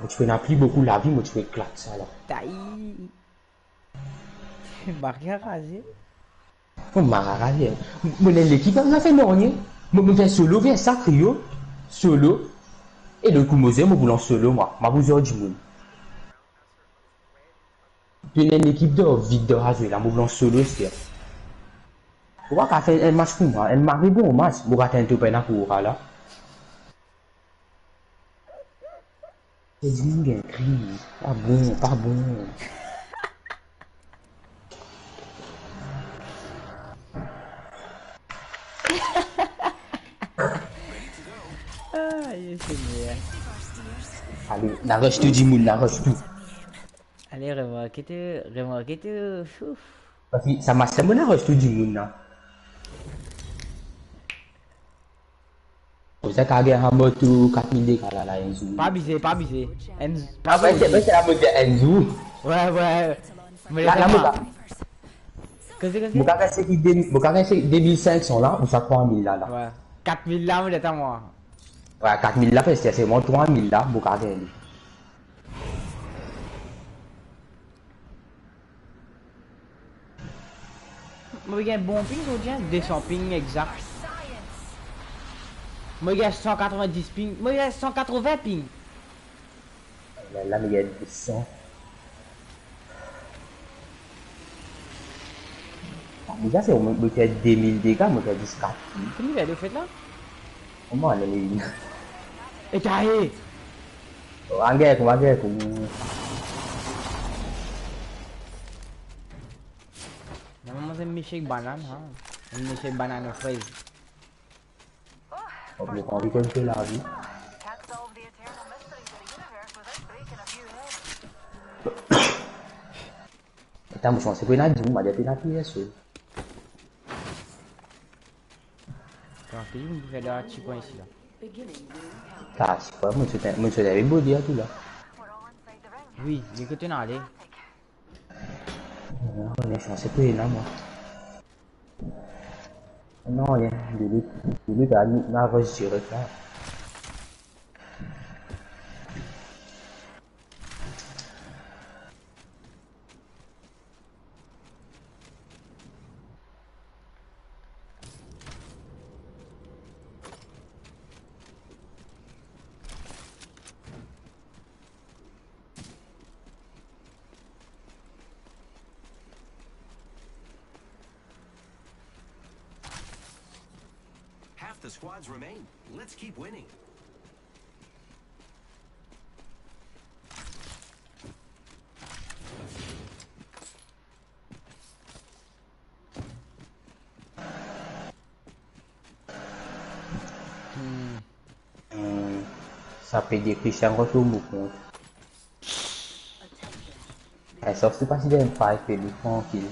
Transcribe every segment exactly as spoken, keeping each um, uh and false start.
Mo ti pena pli boukou lavi, mo ti pe eklat sa la. Tai. Maria raze. Mo mara raze. Mo ena lekip, la, sa fer nanye. Mo, mo fer solo versus trio. Solo. E lot kou mo zwe, mo pou lans solo, mwa. Mo pa pou zwe ar dimoun. Ena enn lekip dan vid dan razwe la, mo pou lans solo, ester. Ou pa kapav fer enn match pou mwa, enn mari bon match, mo rat enn top ena pou ou la. Dimoun gagn kri, pa bon, pa bon. Aye, Segner. Ale, nou aras tou dimoun, nou aras tou. Ale, remarke tou, remarke tou, ouf. Parski sa match la, mo ena aras tou dimoun la. Koumsa ka gagn sa moto kat mil de ka la, la, enn zour. Pa abize, pa abize. Enn, pa abize. Apre, se, apre, se la mo dir enn zour. Wi, wi. La, la, mo ka, koze, koze? Mo ka gagn seki de, mo ka gagn seki de mil senk san la, ou sa trwa mil la, la. Wi. Kat mil la, mo letan mwa. Wi, kat mil la, preske, se mo trwa mil la, mo ka gagn li. Mo gagn bon ping, mo gagn de san ping egzak. Mo gagn san katrovin-dis ping, mo gagn san katrovin ping. La, la, mo gagn de san. Ah, deza, se mo, mo fer de mil dega, mo fer zis kat ping. Ki nivel ou fer la? Kouma, ale, ale. E ta e! Oh, angek, angek. Normalman, se milkshake banane, ha. Milkshake banane frez. Oh, mo pa anvi konn ki lavi. Atann, mo sanse pou ena dimoun, mo dir pou ena pli personn. Kan ki dimoun pou fer dan ti kwin isi la? Kas, wi, mo ti, mo ti ena bodi atou la. Wi, li kote nou ale? Non, mo sanse pou ena mwa. Non, rien, delete, delete, la, nou, nou avanse direk la. Half the squads remain. Let's keep winning. Hmm. Hmm. Sa pe de Christian kont mo kont. Eh, sof si pa si dan enn fight, pe li trankil.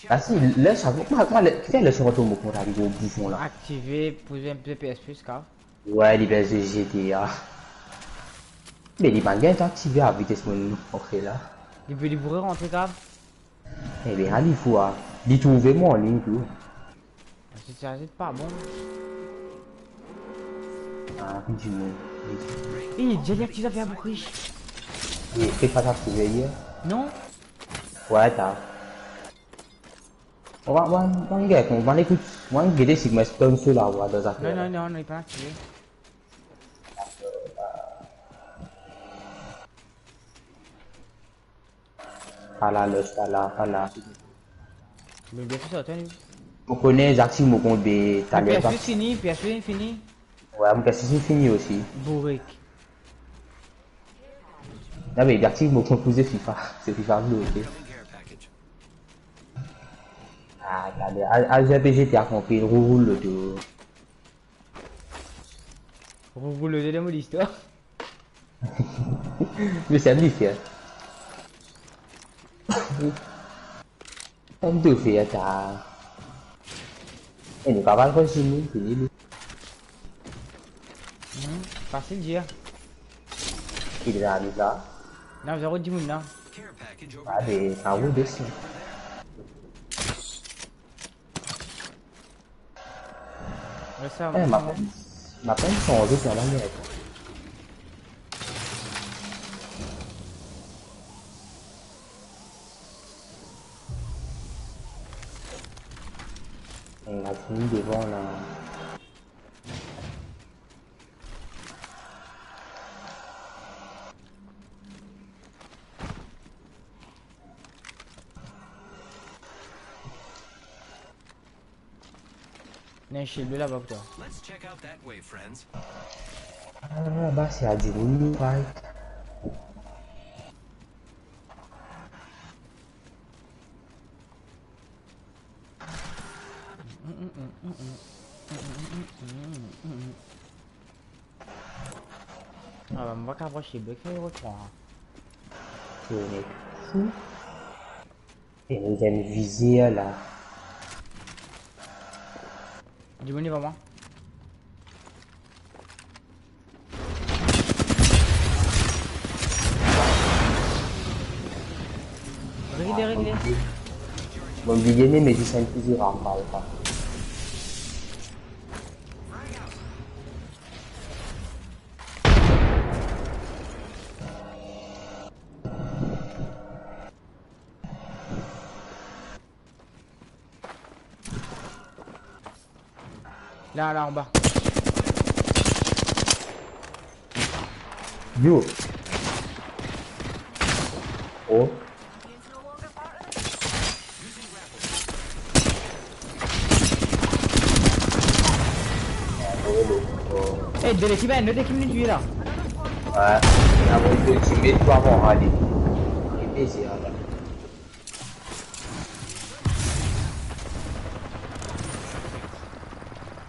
Ah si, les sa, kouma, kouma, le, ki fer les sa kont mo kont avek gro boufon la? Aktive, pou zwe enn pe P S Plus, ka. Wi, li pe zwe G T A. Me li pa gagn aktive a vites mo, ok la. Li pe, li pou rantre, ka. Ebien, ali fou, ah. Li trouve mwa anlign tou. Sitiasion pa bon. Ah, ki dimoun. Ih, Johnny Active la fer bouki. Wi, fek pa sa trouve yer. Non? Wi, ta. Mo, mo, mo, mo get, mo, mo ekout, mo gete si mo stone so la, wi, dan zafer. Non, non, non, non, li pa aktive. Ala, los, ala, ala. Me bien fini sa, atann. Mo kone Zaki, mo kone be taler. P S Plus fini, P S Plus fini. Wi, mo P S Plus fini osi. Bourik. Non, me Zaki, mo kone pou zwe FIFA. Se FIFA bloke. Ah, taler. Al, al zwe P G T A konpli, roul, roul loto. Roul, roul loto dan mo listwar. Me sa li fer. Tann to fer ta. E nou kapav kontini, fini li. Hmm, fasil dir. Ki deja ariv la? Non, zero dimoun la. Ale, sa ou desi. Res sa, eh, mo apann, mo apann sanze sa la, merde. Vinn devan la. Ena enn shield laba pou twa. Let's check out that way, friends. Ah, ba, si a dimoun nou fight. Ah, ba, mo pa kapav apros shield, ki mo pran? Ti net fou. E nou zame vize la. Dimoun devan mwa. Regle, regle. Mo bliye, me medisinn ki dir amal, pa. La, la, anba. Yo. Oh. Eh, de lekip, eh, nou de lekip nou la. Ouais. Ena bann de teammate pou avan ale. E peze ala.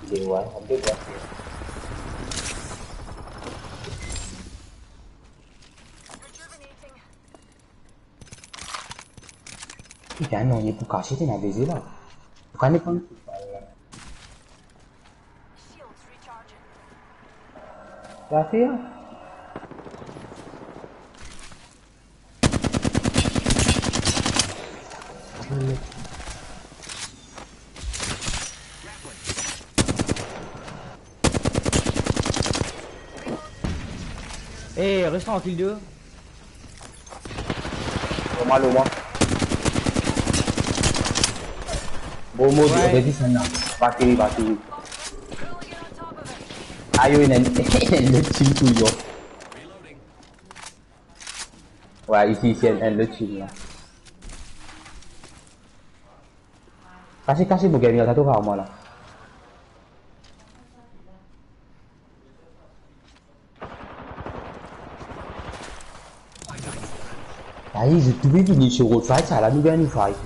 Li, ouais, on peut voir. Putain, non, li pou kase, ena beze la. Ou kone kan Shields recharging. Sa fer? Eh, res trankil, de. Lor mwa, lor mwa. Bon, mo, ouais. Regarde ça, non. Batterie, batterie. Ayo, ena enn, ena enn lot team touzour. Ouais, isi, isi, enn, enn lot team la. Kase, kase, mo gagn, atann, to ar mwa la. Ayi, zot tou pe vini so rod fight, sa la nou gagn fight.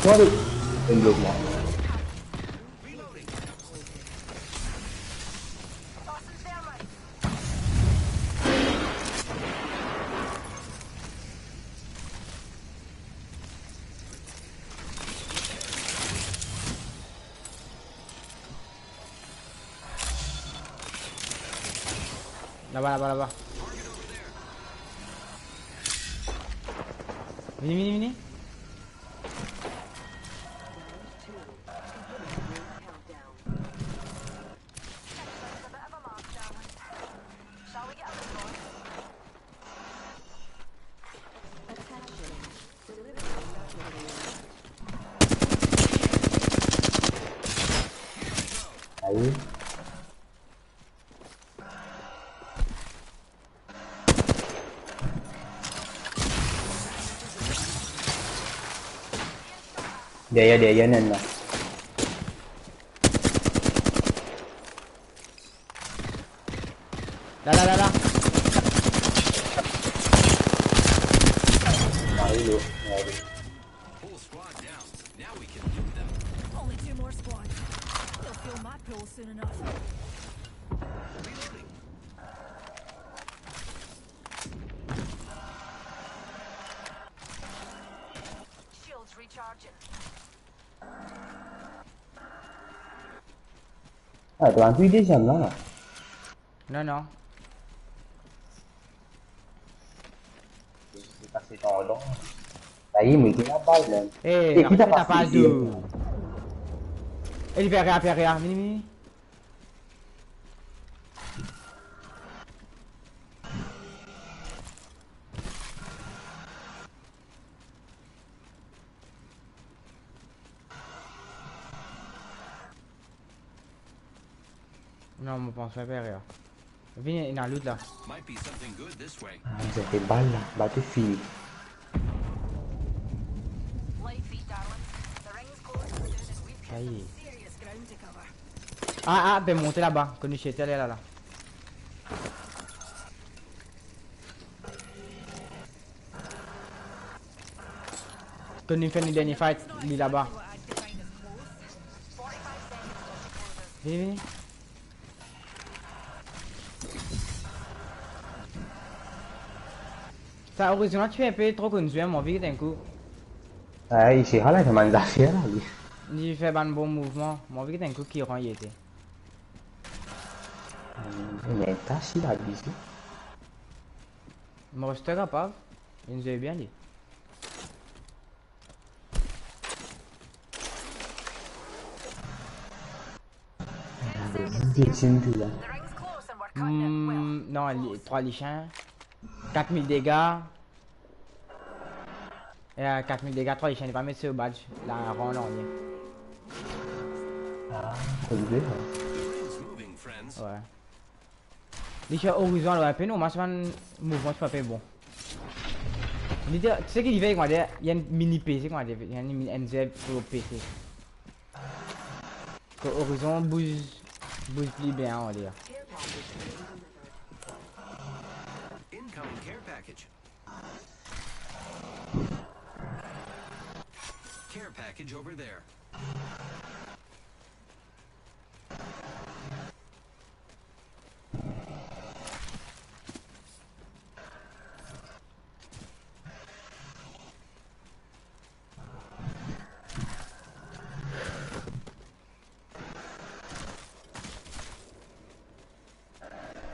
Sorry. Enn blok mwa. Laba, laba, laba. Vini, vini, vini. Ayi. Deryer, deryer, ena enn la. La, la, la, la. Ayo, ayo. Whole squad down. Now we can loot them. Only two more squads. They'll feel my pull soon enough. Reloading. Shields recharging. Ah, to anvi deziem la, la. Non, non. Sa ye, mo ete la bal la. Eh, eh, ki ta pas tou? E li fer rea, fer rea. Vini, vini. Non, mo pans fer rea. Vini, ena loot la. Might be something good this way. Ah, zot pe bal la, ba to fini. Aye. Ah, ah, pe monte laba, kot nou ti ete la, la. Kot nou finn fer nou dernie fight, li laba. Vini, vini. Sa Horizon la ti inpe tro konn zwe, mo anvi get enn kou. Ay, se hala, fer bann zafer la, li. Li fer bann bon mouvman, mo anvi get enn kou ki ran li ete. Hmm, me ta si la bizi. Mo reste kapav, li zwe bien li. Hmm, non, li, trwa lisien. Kat mil dega. Eh, kat mil dega, trwa lisien, li pa met so badge, la, rann nanye. Ah, ok, sa. Ouais. Li ti Horizon, alor, inpe normal, so bann mouvman ti pa pe bon. Li dir, seki li fer, kouma dir, li enn mini PC, kouma dir, li enn mini N Z pou PC. Kot Horizon bouz, bouz pli bien, on va dir. Incoming care package. Care package over there.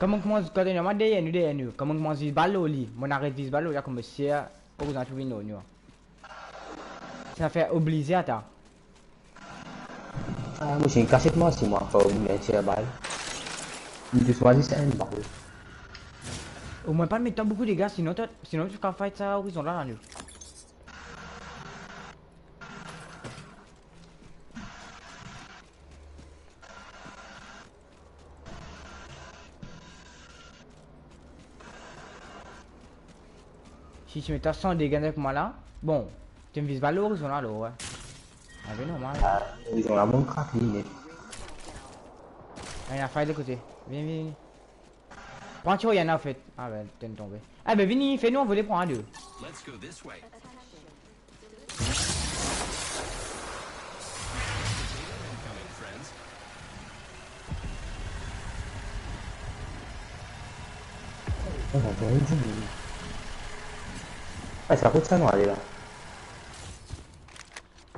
Kouma, kouma, kouma deryer nou, deryer nou. Kouma, kouma viz bal lor li. Mo aret viz bal lor li, kouma sir Horizon pou vinn lor nou. Sa fer oblize ata. Ah, mo ti kasiet mwa, si mo, fo bien tir bal. Mo ti swazir enn bal. Omwin pa met twa boukou dega, sinon twa, sinon to kav fight sa Horizon la, la, nou. Si ti met twa san dega avek mwa la, bon, to viz bal Horizon la, alor, ouais. Ah, ben normal. Ah, Horizon la, bon krak, li, net. Ah, ena fight de kote. Vini, vini, vini. Pran ti Oriana, anfet. Ah, ben, to'nn tonbe. Ah, ben, vini, fer nou anvole, pran de. Let's go this way. Ah, sa kot sa nou ale la?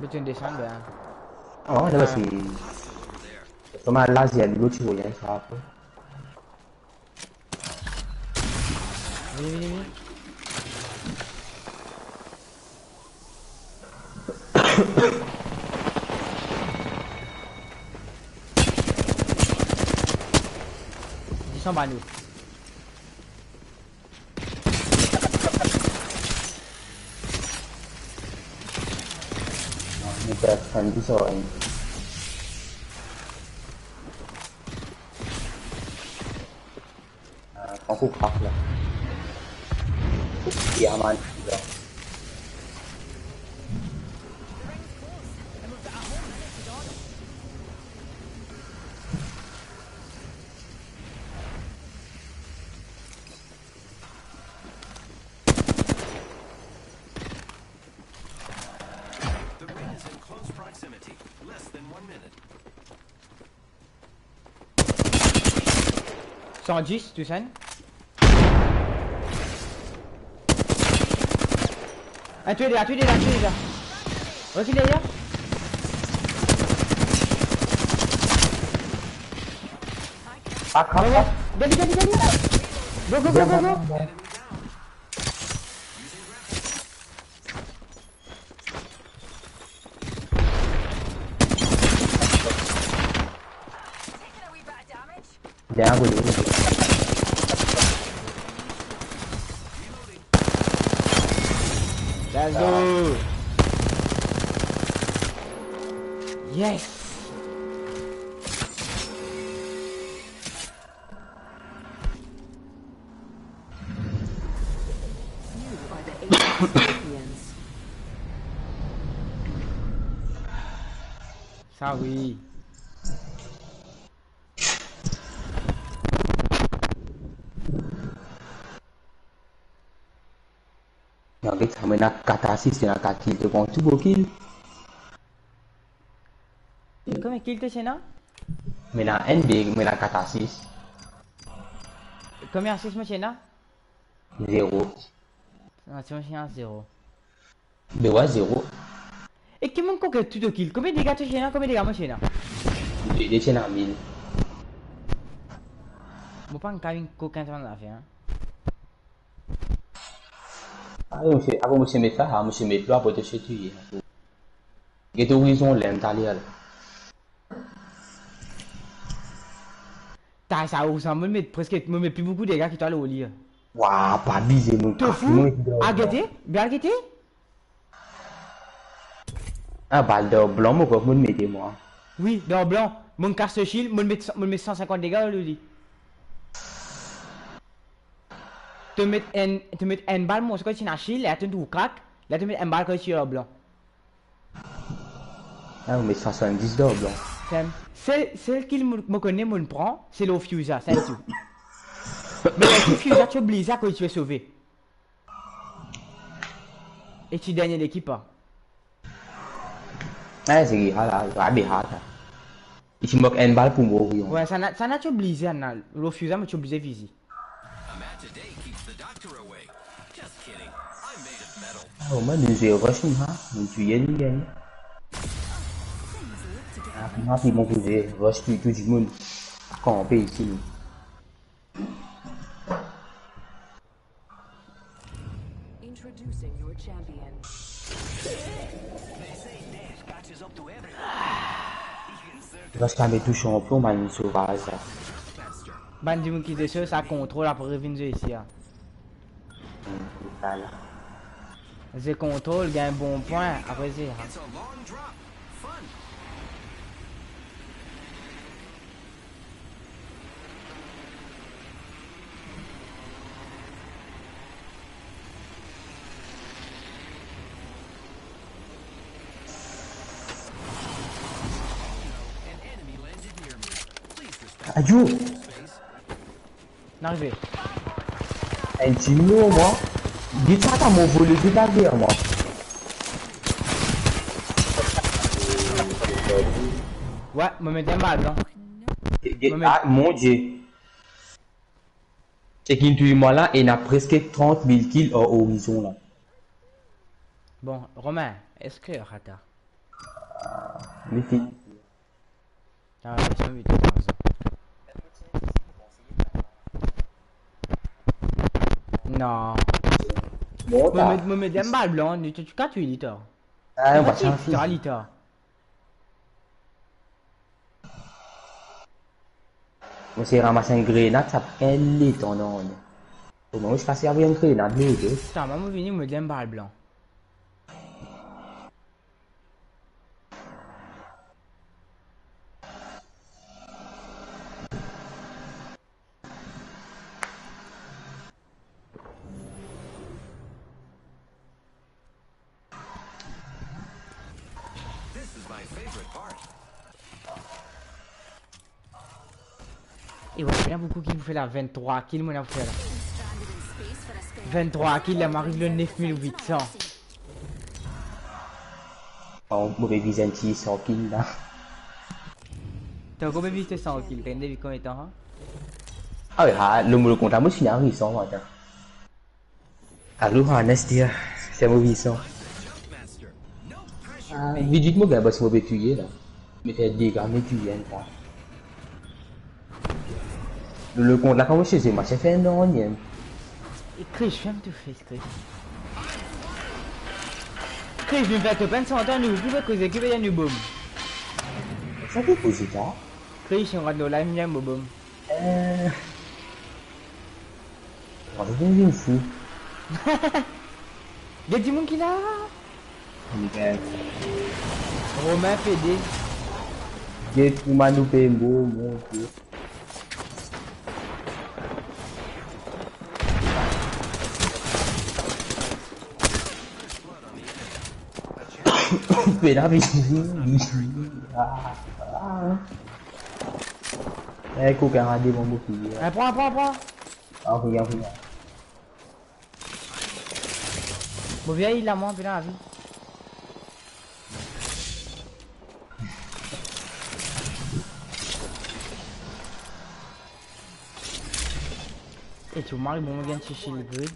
Beton desann, ben. Ah, ouais, la, ah, si. Kouma la, si, ena dilo ti voye, sa, apre. Vini, vini, vini. Dis anba nou. Non, nou pe pran dis oranj. Ah, pran kou krak la. Ya, man, la. The ring is in close proximity. Less than one minute. San dis, tousinn. Enn twe deza, twe deza, twe deza. Rekil deryer. Akrap, bon, bon. Gali, gali, gali. Go, go, go, go, go. Bien, bien, bien. Bien, good. Let's go. Yes. You are the Apex champions. Sa wi. Non, get sa, mo ena kat asis, ena kat kill, to pran tou mo kill. Konbien kill to ti ena? Mo ena enn big, mo ena kat asis. Konbien asis mo ti ena? Zero. Non, ti mo ti ena zero. Be wi, zero. E ki monn konker tou to kill? Konbien dega to ti ena, konbien dega mo ti ena? De, de ti ena mil. Mo pa kapav vinn kokin sa bann zafer, hein. Ah, mosi, apre mosi met la, ah, mosi met la, apre to se touye. Get Horizon, lem taler la. Ta sa, Horizon, mo met preske, mo met pli boukou dega ki twa lor li. Wa, pa abize, mo. To fou? Ah, gete, bien gete. Ah, bal dan blan, mo krwar mo mete mwa. Wi, dan blan. Mo kas to shield, mo met, mo met san sinkant dega lor li. To met enn, to met enn bal, mo, se kan ti ena shield, la to trouv krak, la to met enn bal kan ti dan blan. Ah, mo met swasanndis dan blan. Sel, sel, sel kill mo, mo kone mo pran, se lor Fuza, sa tou. Me lor Fuza, ti oblize akoz ti pe sove. E ti dernie lekip, a. Eh, se ki, hala, rabe, hala. Li ti mank enn bal pou mor, wi. Wi, sa na, sa na ti oblize, na, lor Fuza, mo ti oblize vize. A mat today keeps the doctor away. Just kidding. I'm made of metal. Ah, omwin nou zwe rush nou, ha? Nou touye nou, gagn. Ah, kouma ki bon pou zwe rush tou, tou dimoun kanpe isi, nou. Introducing your champion. Paski ame tou chanpion, bann sovaz la. Bann dimoun ki zwe so sa kontrol, apre vinn zwe isi, a. Hmm, sa la. Zwe kontrol, gagn bon pwin, apre zwe, a. Ayo! Narive. Enn ti mwa. Get sa, ta mo vole, get deryer mwa. Wi, mo met enn bal, non? Get, get, mo met, ah, mon Die. Seki touy mwa la, ena preske trant mil kill ar Horizon la. Bon, Romain, eski rata? Ah, li fini. Ah, wi, sa, wi, to razon. Non. Bon, mo ta met, mo met enn bal blan, li ti, ti kat wi, li ta. Ah, mo pa ti santi. Ta, li ta. Mo sey ramas enn grenad, sa pa enn letan, non, non. Mo, mo, mo, pa sey avoy enn grenad, non, non. Sa, mwa, mo vini, mo met enn bal blan. This is my favorite part. E wi, ena boukou ki pou fer la, venntrwa kill mo ena pou fer la. Venntrwa kill la, mo ariv lor nef mil wit san. Oh, mo pe viz enn ti san kill la. To ankor pe viz to san kill, to gagn depi konbien tan, ha? Ah wi, ha, lor mo kont la, mo fini a wit san, atann. Alo, Hannes, tia, se mo visan. Ah, vidir mo gagn bas mo pe touye la. Me fer dega, me touye enn ta. Lor, lor kont la, kouma se, se mo ti fer nanye. E Chris, ferm to face, Chris. Chris, vinn fer to pinn santan nou, ki pe koze, ki pe dir nou boum? Sa ki koze ta? Chris, nou rant lor live, nou dir mo boum. Eh. Bon, se bien isi. Get dimoun ki la. Yes. Romain P D. Get kouman nou pe mo, mon Dieu. Pena vini. Ah, ah. Eh, kokin, rade mon bouclier. Eh, pran, pran, pran. Ah, regarde, regarde. Mo vey la, mwa, pena lavi. E tou mari, bon, mo vinn cherche le grid.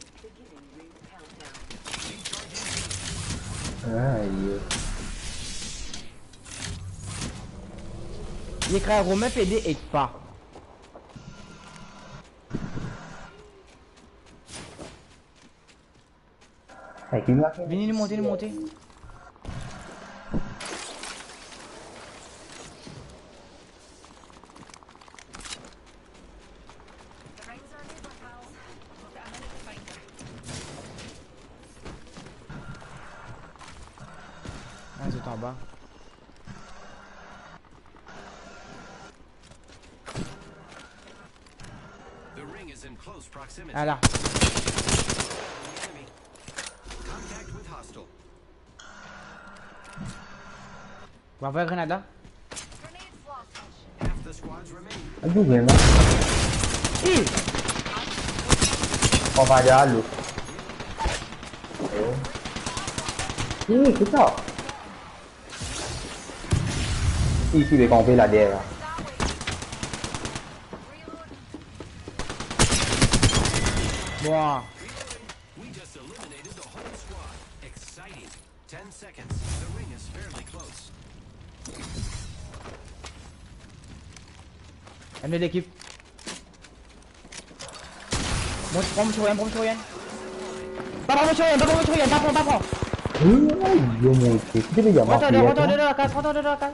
Aye. Li ekrir Romain P D ek pa. Vini, nou monte, nou monte. Ah, zot anba. The ring is in close proximity. Ala. Enemy. Contact with hostile. Ou avoy grenad la? Half the squads remain. Ayo, grenad. Ih! Pran pa deryer lot. Ayo. Ih, ki sa? Isi, li kanpe la deryer la. Bwa. We just eliminated the whole squad. Exciting. Ten seconds. The ring is fairly close. Enn lot lekip. Bon, pran mo Orion, pran mo Orion. Pa pran mo Orion, pa pran mo Orion, pa pran, pa pran. Wi, yo, mon Dieu, ki te pe dir, retourn, retourn, retourn, retourn, retourn.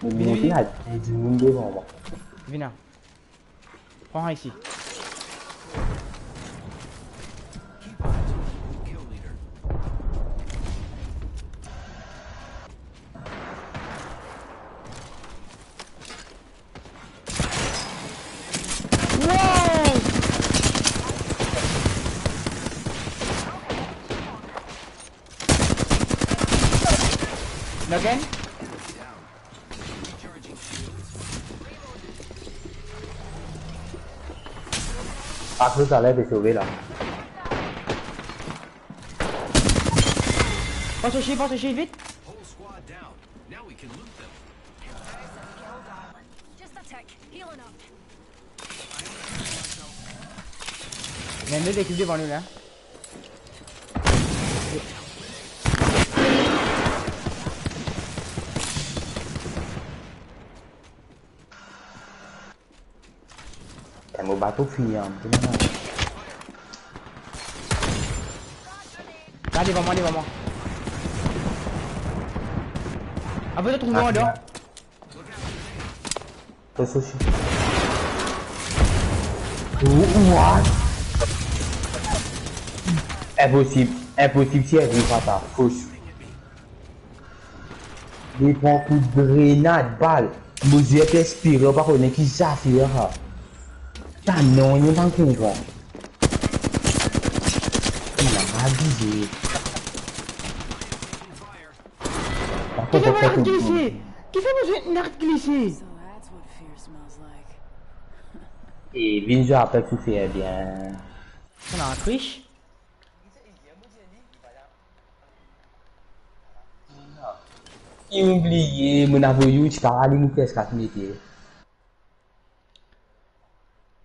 Mo monte la, dimoun devan mwa. Vini la. Pran isi. Wow! Knock enn. Pas lo taler, pe sove la. Pas lo shield, pas lo shield, vit. Whole squad down. Now we can loot them. Just a tick. Healing up. Ena enn lot lekip devan nou la. Kan mo bato fini, an, mo pe mem. La, devan mwa, devan mwa. Apre, to trouv mwa andan. Fos osi. What? Inposib, inposib, ti ariv pa ta fos. Li pran kout grenad, bal. Mo zwe pe espere, pa kone ki zafer sa. Ta non, li pa konpran. Li la abize. Kifer mo inn glise? Kifer mo inn glise? So that's what fear smells like. E vinn zwe Apex ou fer bien. Sa la, Krish? Ki oubliye, mo ena voyou, ti pa alim ou P S quatre mete.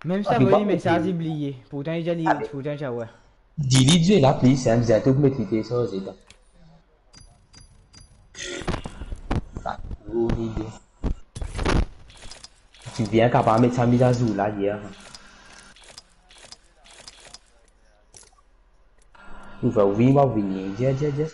Mem sa, voye mesaz, li bliye. Pourtan, li dir li, pourtan, li dir, wi. Delete zwe la, please, hein, bizin to met li pe sarze la. Pa tro lide. Ti bien kapav met sa mizazour la, yer. Ou va, ou vini, ou vini. Dia, dia, dia.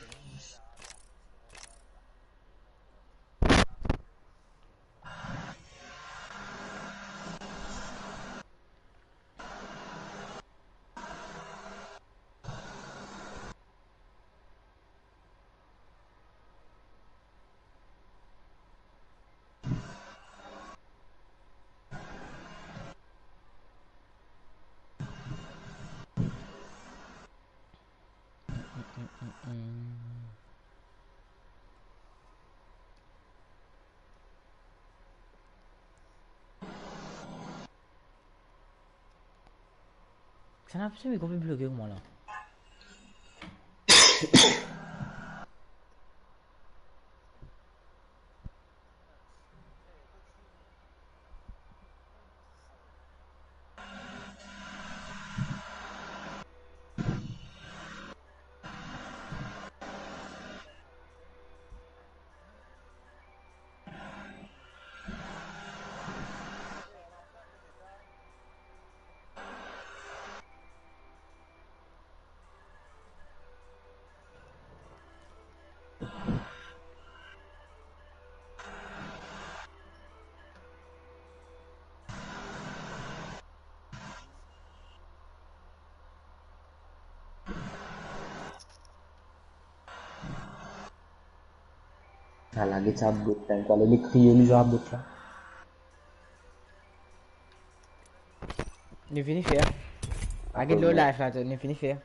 Sa na, se mikro pe bloke kouma la? Ala, get sa bot la, li kriye li zwa bot la. Nou fini fer. Aget lor live la, nou fini fer.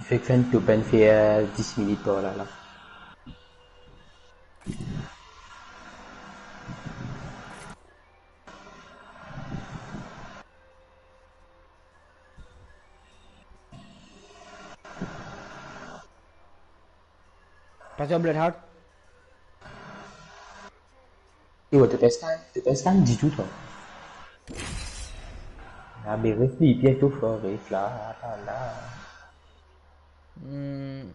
Fek fer enn top enn fer dis minit par la, la. Pas ar Bloodhound. Yo, to pe scan, to pe scan ditou, twa. Ah, be ref li, pi to for, ref la, atann la. Hmm.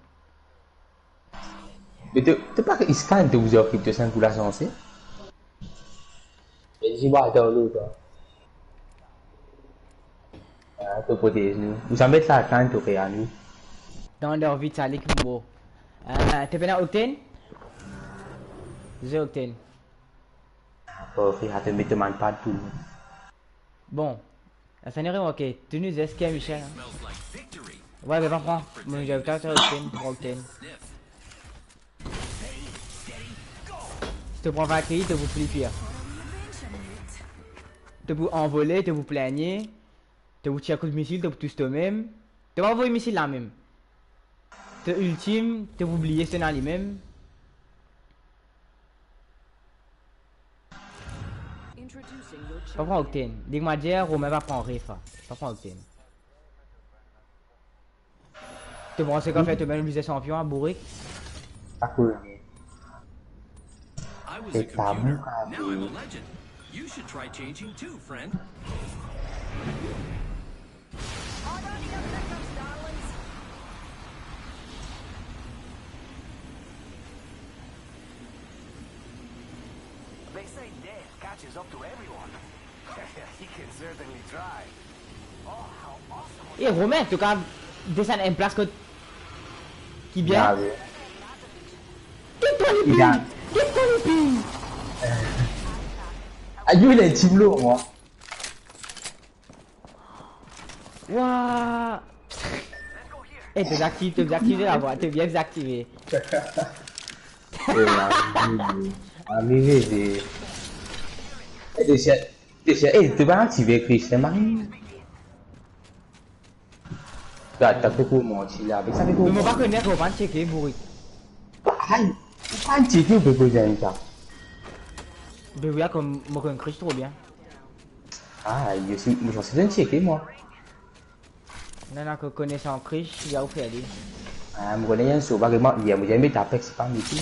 Me to, to pa scan, to bizin kripto, sa enn kou la sanse. Li ti bwa dan lo, twa. Ah, to protez nou. Ou sa met latann, to fer a nou. Dan lor vit, sa lik mo. Ah, to pena Octane? Ze Octane. Ah, parfe, atann, met to manpad pou nou. Bon. Sa nou remarke, to nou zis ki Michel, hein. Ouais, be pa pran. Mo, zis ta, ta Octane, pran Octane. Si to pran Valkyrie, to pou pli pir. To pou anvole, to pou pligne, to pou tir kout misil, to pou tous to mem. To pa anvoy misil la mem. To ultim, to pou bliye si to ena li mem. Pa pran Octane. Lik mwa dir, Romain pa pran ref, hein. Pa pran Octane. To panse kan fer to mem lizye sanpion, a bourik? Akoz. I was a computer. Now I'm a legend. You should try changing too, friend. They say death catches up to everyone. He can certainly try. Oh, how awesome. Eh, Romain, to kav desann enn plas kot ki bien? Bien, oui. Get dan lipin! Get dan lipin! Ayo, li ti blo, mwa. Wa! Eh, to dezaktiv, to dezaktiv la, mwa. To bien dezaktive. Eh, la, ami, ami, eh, eh, eh, to pa aktive Christian, mari. Gard, ta pe komanse la, avek sa pe komanse. Me mo pa kone, mo pa cheke, bourik. Ay, ou pa cheke, ou pe koz enn sa. Be wi, a, kom mo konn Chris tro bien. Ah, yo si, mo sanse zot cheke, mwa. Non, non, ko-, konesan Chris, ya ou fer li. Ah, mo kone enn so, pa ke mwa, ya, mo zame met Apex, se pa mete.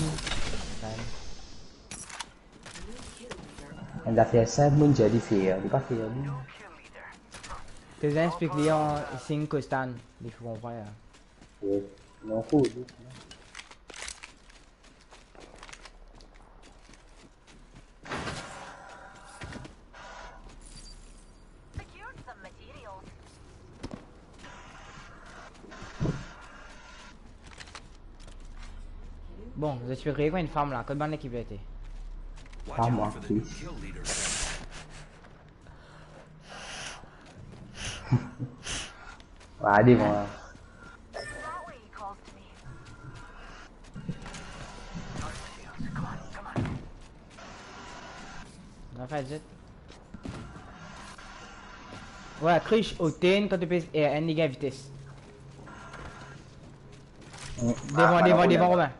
Enn zafer sinp, mo'nn dir li fer, li pa fer li. To bizin explik li an sign costan, li pou konpran, ya. Wi. Non, kou, wi. Secured some materials. Bon, zot ti pe kriye kouma enn fam la, kot bann lekip la ete? Pa mwa, plis. Wa, devan la. Non, faz zot. Wa, Krish, Octane, kan to pez R N, li gagn vites. Devan, ah, devan, devan, Romain.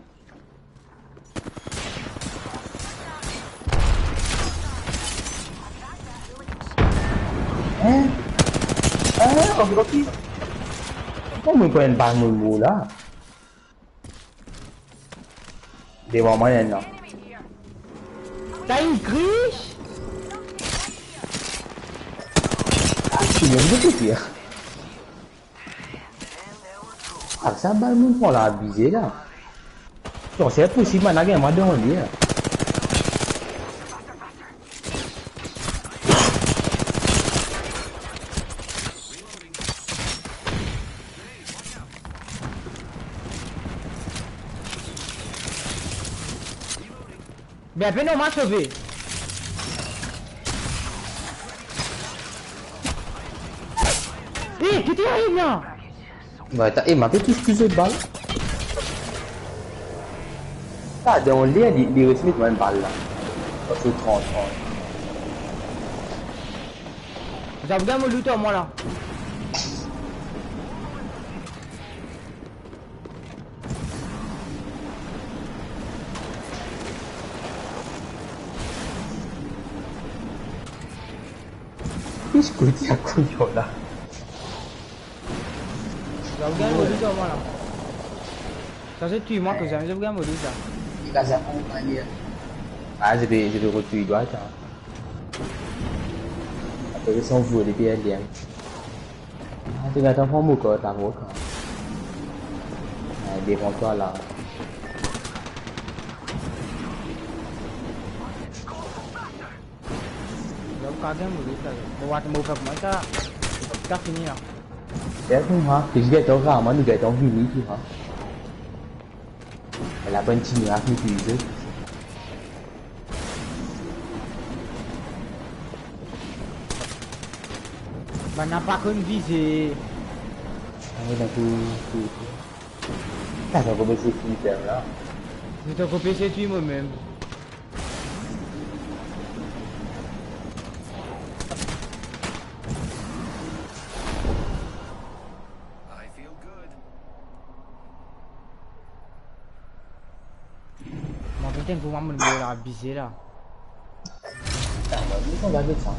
Hein? Hein? Ok, ok. Kouma mo pran enn bal mo, mo la? Devan mwa, enn la. T'as une cruche? Ah, ti mem de piti. Ah, sa bal mo pran la, abize la. Non, se inposib, bann la gagn mwa dan li la. Be, ape non, ma sove. Eh, ki ti ariv la? Ba, ta, eh, ma pe tous tou zot bal. Ta, dan ler, li, li resi met mwa enn bal la. Parski trant, trant. Zot gagn mo loot ar mwa la. Ki kote akoz la? Zot gagn mo loot ar mwa la. Sa se twi mwa koz, zot gagn mo loot la. Li pa akonpagne. Ah, je vais, je vais retouy dwat, hein. Apre sa, on voit les P L D M. Ah, to gagn, pran mo kot la, mo kot. Ah, devan twa la. Zot kapav gagn mo loot la. Mo, wat, mo fer kouma sa. Sa fini la. Ya, tou, ha, ki gagn, raman, nou gagn vini, tou, ha. Bann la bann ti mirak nou touzour. Bann la pa konn vize. Ah, dan tou, tou, tou. Sa, sa koumans fini fer la. Zot ankor pe esey touy mwa mem. Mo pe tann kouma mo la abize la. Ah, mwa, nou konn gagn sa.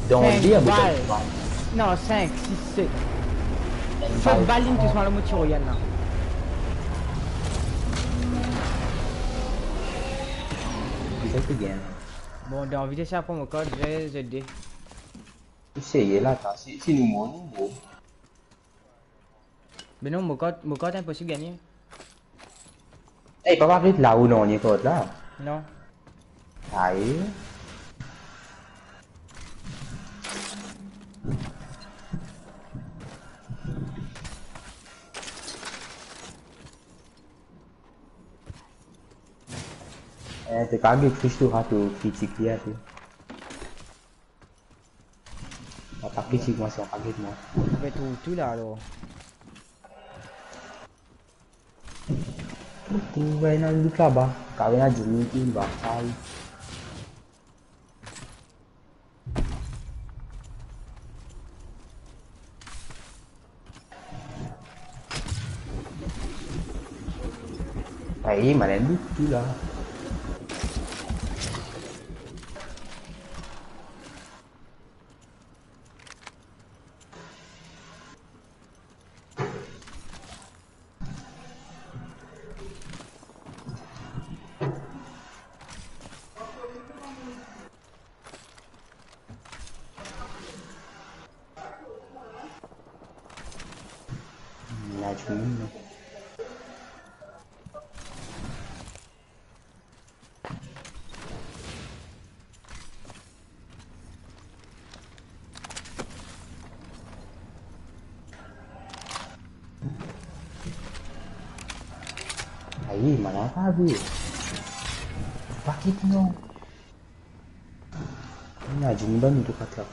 Dan sink ler, bal. Non, sink, sis, set. Set bal, linn tous mwa lor mo ti royal la. Ki sa ki gagn? Bon, dan vites sa, pran mo kot, zot de. Eseye la, ta, si, si nou mor, nou mor. Be non, mo kot, mo kot inposib gagne. Ey, pa, pa ret la ou non, li kot la? Non. Aye. Eh, to kapav get Krish tou, ha, to kritik li ape. Atak kritik mwa, se atak kritik mwa. Be, tou, tou la, alor. Tou, tou, be, ena loot laba. Kapav ena dimoun ki inn batay. Aye, malin loot tou la. Ena dimoun, non? Malin pa vre. Pa kit non. Ena dimoun dan nou tou kat la.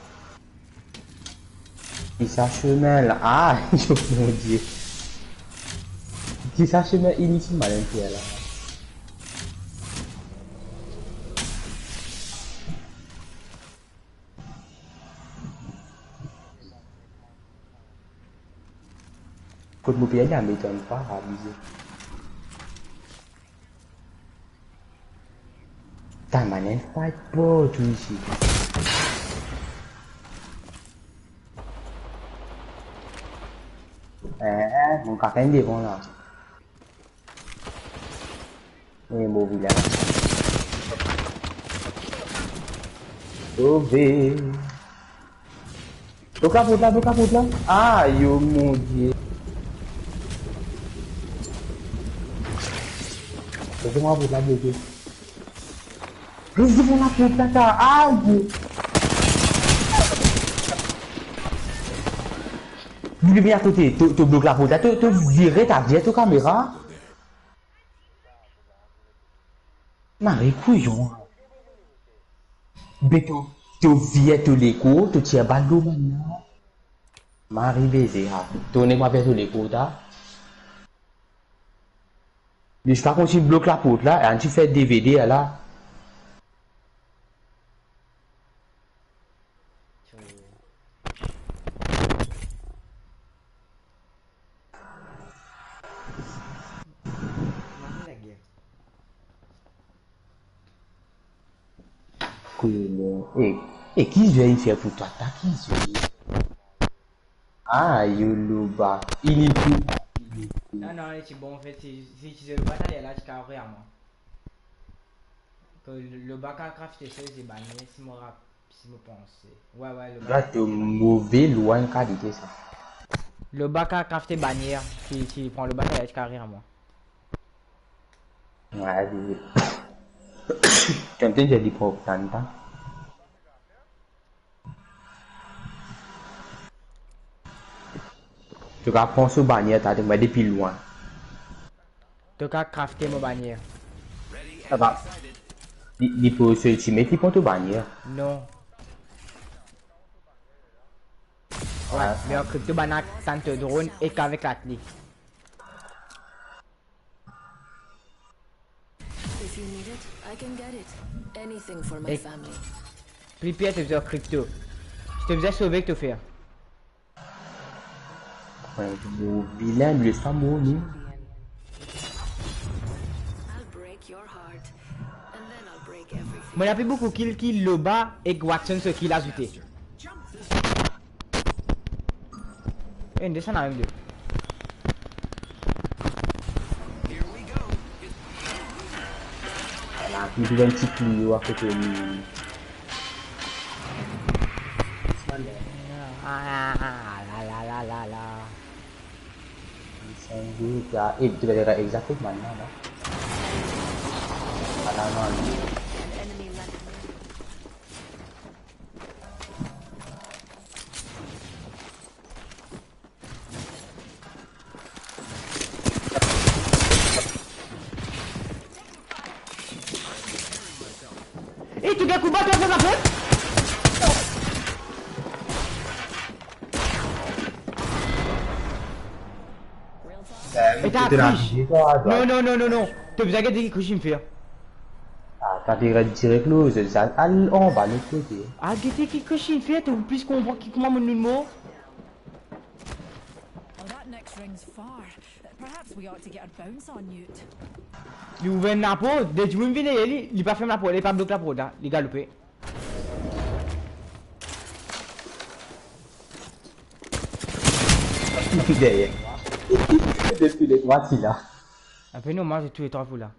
Ki sa semin la? Ah, mon Die. Ki sa semin inisil malin fer la? Kot mo pe ale, la, me tonn pa abize. Ta mann enn fight bro tou isi. Eh, eh, mo kapav devan la. E mo vila. Sove. Blok laport la, blok laport la. Ayo, mon Die. Blok laport la, bloke. Res devan laport la, ta. Ayo. Li pe vini akote, to, to blok laport la, to, to vire ta deryer to kamera. Mari kouyon. Be to, to vir to lekour, to tir bal lor bann la. Mari beze, ha. To nek ma vir to lekour, ta. Li pa kontign blok laport la, e ann ti fer D V D la. Koulor. E, e ki zwe inn fer pou twa, ta, ki zwe? Ah, yo Loba. Inisil. Non, non, li ti bon, anfet, si, si ti zwe Loba taler la, ti kav rir ar mwa. Ke Loba kav krafte soz e banier, si mo rap-, si mo panse. Wi, wi, Loba. Gete move lwin kalite sa. Loba kav krafte banier, si, si pran Loba taler, ti kav rir ar mwa. Wi, li. Kan ti dir li pran tan, ta. To kav pran so banier, ta, to mwa depi lwin. To kav krafte mo banier. Sa va. Li, li pou so ultimate, li pran to banier. Non. Wi, ah, me an kripto bann atann to drone ek avek latli. If you need it, I can get it. Anything for my family. Pli pir to bizin kripto. Si to bizin sove, ki to fer? Wi, mo vilin, li sa mo ni. I'll break your heart, and then I'll break everything. Mo ena pli boukou kill ki Loba ek Watson so kill azoute. Eh, desann la mem de. Ala, li trouv enn ti kliyo akote li. Ah, la, la, la, la, la. Li sann gou, la. Eh, to pe gagn exakteman la, la. Ala, non. Eh, to gagn konba, to fer la fret? Eh, to ena krish. Non, non, non, non, non. To bizin gete ki krish inn fer. Ah, kan to ret direk lor, sa al anba lot kote. Ah, gete ki krish inn fer, to pou plis konpran ki kouma mo nou mor. Oh, that next ring's far. Perhaps we ought to get a bounce on you. Li ouver enn laport, de dimoun vinn deryer li, li pa ferm laport, li pa blok laport la, li galoupe. Deryer. Depi le trwa ti la. Apre normal, se tou le trwa pou la.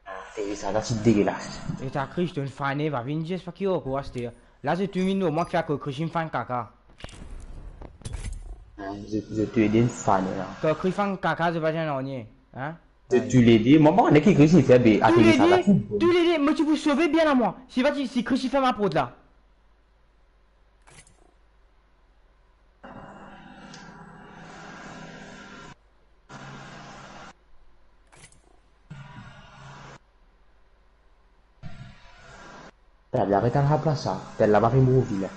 Ah, Teresa, sa ti degelas. E ta krish, to inn fane, va vinn dir, se pa ki ankor aster. La, zot tou vinn lor mwa, ki fer akoz krish inn fann kaka. Ah, zot, zot toulede inn fane la. Kan krish fann kaka, zot pa dir nanye, hein? Zot toulede, mwa, mwa, nek ki krish inn fer be, tou Teresa, lede, sa ti bon. Toulede, mo ti pou sove bien la mwa. Si pa ti, si krish inn ferm laport la. Tel laba, tel laba, tel laba, pe mo vila.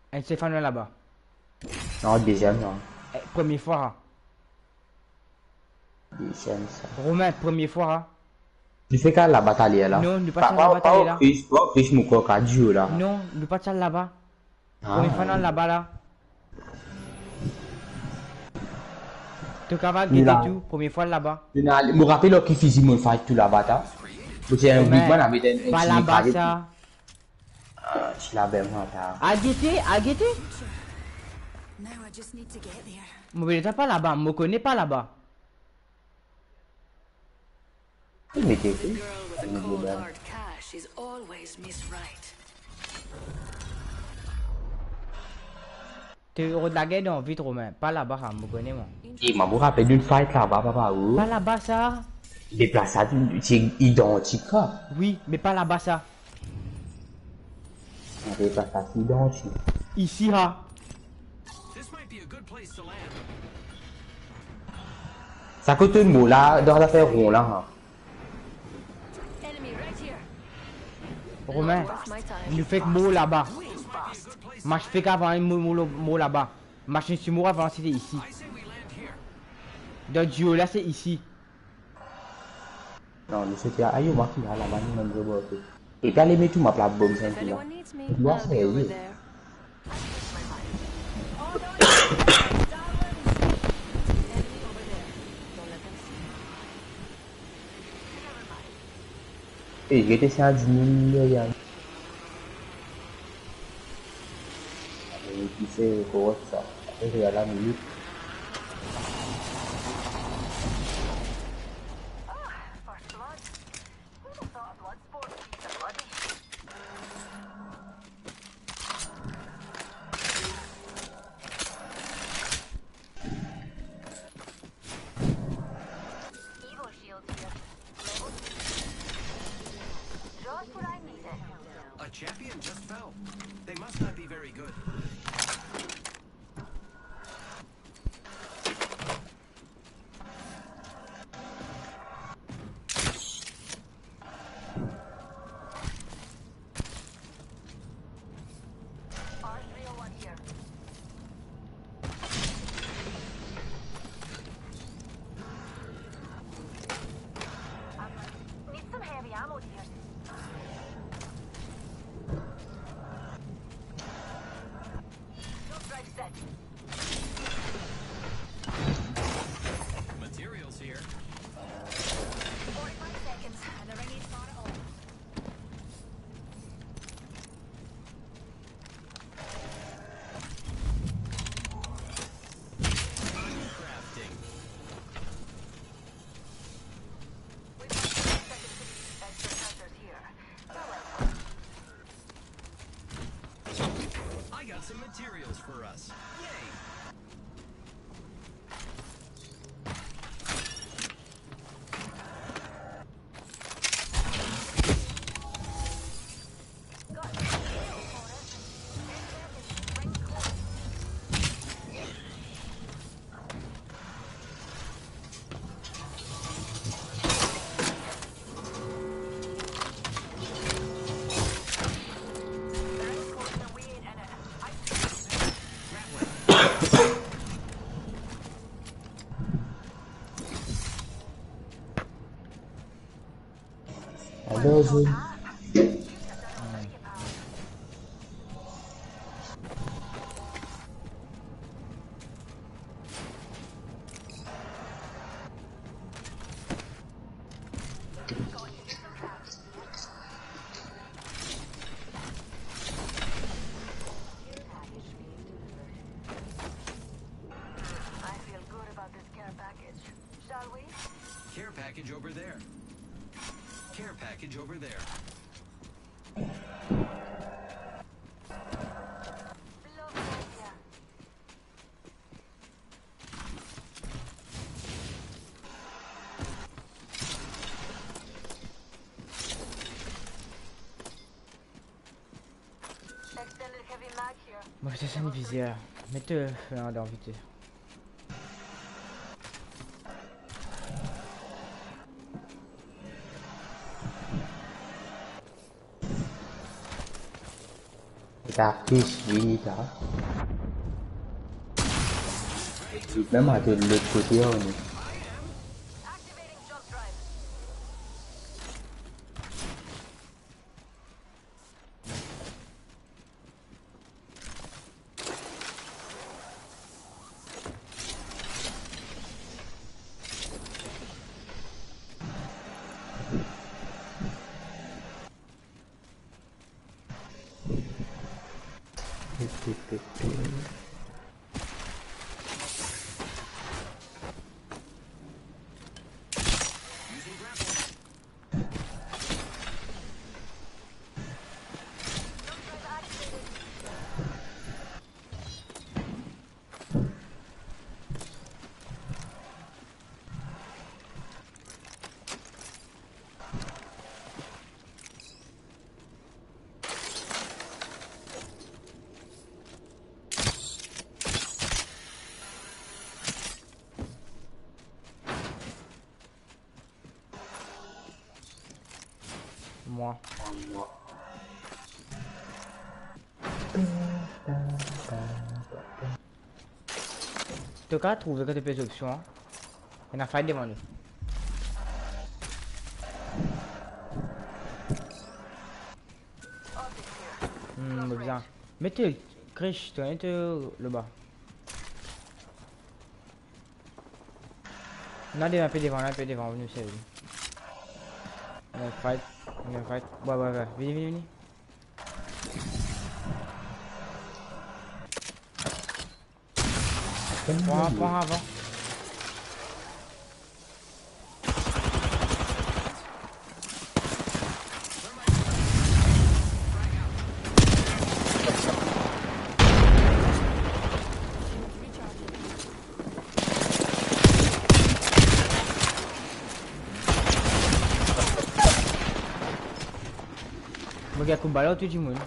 Enn sel fwa nou laba. Non, deziem, non. Eh, premie fwa. Deziem, sa. Romain, premie fwa. Nou fek al laba taler la. Non, nou pa, pa al laba taler la. Chris, pa Chris, mo krwar ka dir la. Non, nou pa ti al laba. Ah. Premie fwa nou al laba la. To kapav gete tou, premie fwa laba. Mo rapel ar ki fizi mo fight tou laba ta. Mo ti enn big man avek enn, enn pa ti laba mitralet sa. Ah, ti laba mwa ta. Al gete, al gete. Now I just need to get there. Mo pe dir pa laba, mo kone pa laba. Li mete tou. Girl with a cold, hard cash is always Miss Right. To rod lagard dan vit, Romain, pa laba sa, mo kone mwa. E mwa, mo rapel enn fight laba, papa, ou. Pa laba sa. Deplas sa, ti idantik sa. Wi, me pa laba sa. Isi, ha. Sa kot mo la, dan zafer ron la, ha. Romain, nou fek mo laba. Match fek avan, mo, mo, mo laba. Match nou ti mor avan, sete isi. Dan duo la, se isi. Non, nou sete ayo, mwa ki al laba, nou mem zwe bor kote. Epi ale met tou map la bom, sa enn kou la. Mwa serye. Ey, gete sa dimoun deryer. Ki se korek sa. Apre, real la minit. Evo shield here. Level three. Just what I needed. A champion just fell. They must not be very good. Materials here. Forty-five seconds, and the ring is gone off. Crafting. We've got ten seconds to extra hunters here. You're welcome. I got some materials for us. Yay! Alor, zot. I feel good about this care package. Shall we? Care package over there. Care package over there. Lovely idea. Extended heavy mag here. Mo fer sa enn vizer. Met, euh, fer dan vite. Sa plis vini ta. Mem ato de lot kote, oh, nou. Mwa. To kapav trouve kot to pe zwe opsion, an? Ena fight devan nou. Hmm, mo bizin. Met to, Krish, to, to laba. Non, devan, pe devan, la, pe devan, vini, servi. Ena fight, ena fight. Wi, wi, wi. Vini, vini, vini. Pran, pran avan. Mo gagn kout bal ar tou dimoun.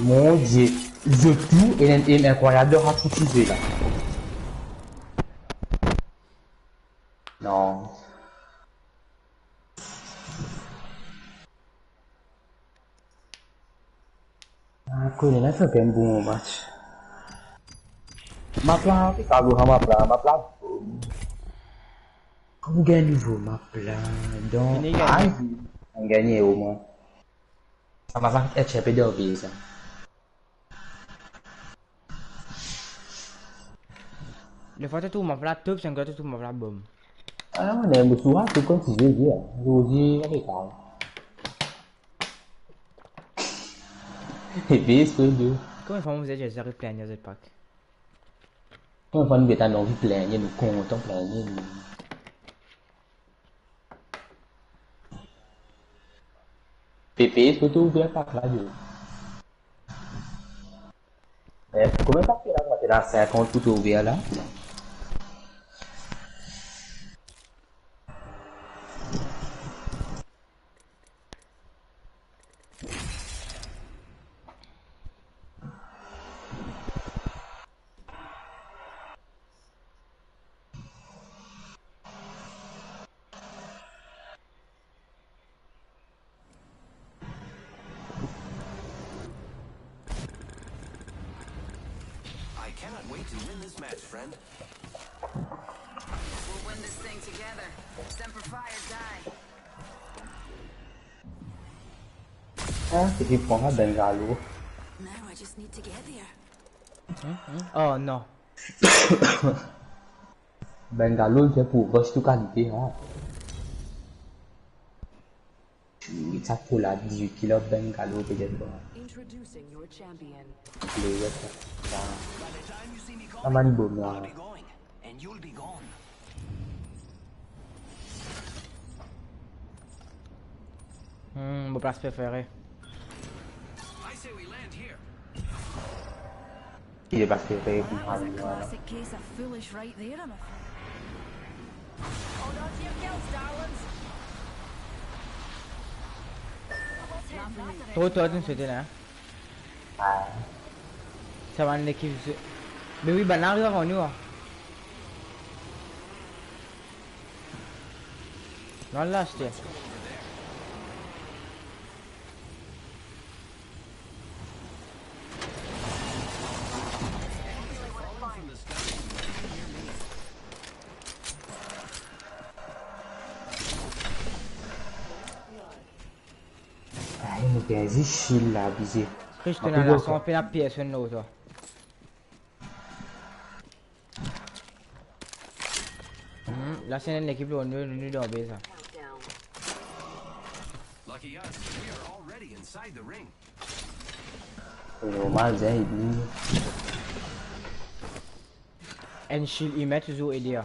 Mon Die, zot tou ena enn aim inkrwayab dan sa fouti zwe la. Non. Ah, kone la, sa pe enn bon match. Map la, pe kago sa map la, map la. Kouma gagn nouvo map la, donk, Fini gagn. Ah, nou gagn omwin. Sa map la et ti pe dervi sa. Lefwa to trouv map la top, seki to trouv map la bom. Ah, non, mo trouv sa, se kouma ti zwe, zwe, zwe, zwe, ale, kav. E bien, se de. Konbien fwa nou zet, zet, zet plin, zet pak. Konbien fwa nou gete, nou anvi plin, nou kontan plin, nou. Pepe, eski to ouver pak la, yo? Eh, konbien pak la, mo ena sinkant pou to ouver la? I cannot wait to win this match, friend. We'll win this thing together. Semper Fi or die. Ah, se ki pran sa, Bengalo. Now I just need to get there. Hmm, hmm. Oh, non. Bengalo, se pou gos tou kalite, ha. Sa pou la dizuit kilo Bengalo, petet, bon. Introducing your champion. Le, sa. Sa, sa bann bom la. And you'll be gone. Hmm, mo plas prefere. I say we land here. Ki plas prefere pou mwa, la. Classic case of foolish right there, I'm afraid. Hold on to your kilts, darlings. Tro tor, nou swete la. Ah. Sa bann lekip ze-, me wi, bann la ariv avan nou, an. Non, la, aster. Ay, nou gagn zis shield la, abize. Kristo, ena la, san pena personn lor twa. Hmm, la se enn lekip lor nou, nou, nou dan base la. Lucky us, we are already inside the ring. Se normal, zin, li. Enn shield imet touzour ede a.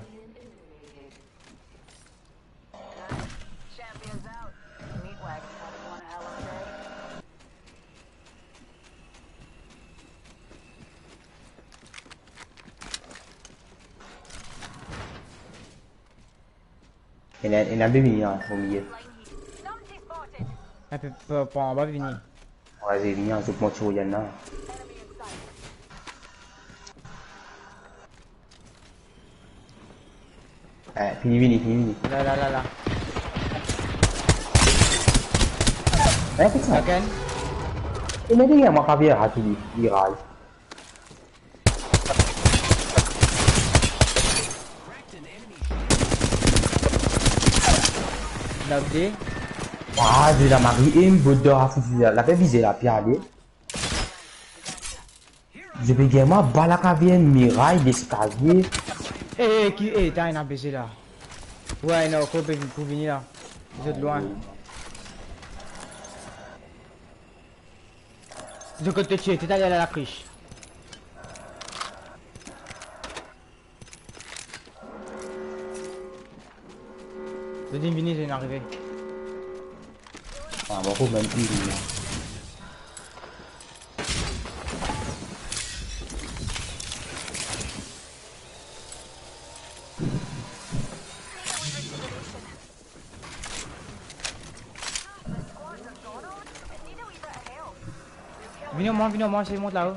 Ena, ena be vini, an, o milie. Enn pe par, par anba vini. Wi, vini, an, zot monti, regarde la. Eh, fini, fini, fini, fini. La, la, la, la. Eh, kouma sa? Again. E mete ya, mwa, Javier, a, ki li, li raz. Knock de. Wa, de la mari, e m bot dan, a, fouti la, la pe vize la, pi ale. Zot pe gagn mwa, bal la kav enn miray, leskalie. Eh, eh, ki, eh, ta ena beze la. Wi, non, ankor pe pou vini la. Zot lwin. Zot kot to tire, to ti ale la, la krich. Zot inn vini, zot inn arive. Ah, mo pou mem vini la. Vini ar mwa, vini ar mwa, sey mont lao.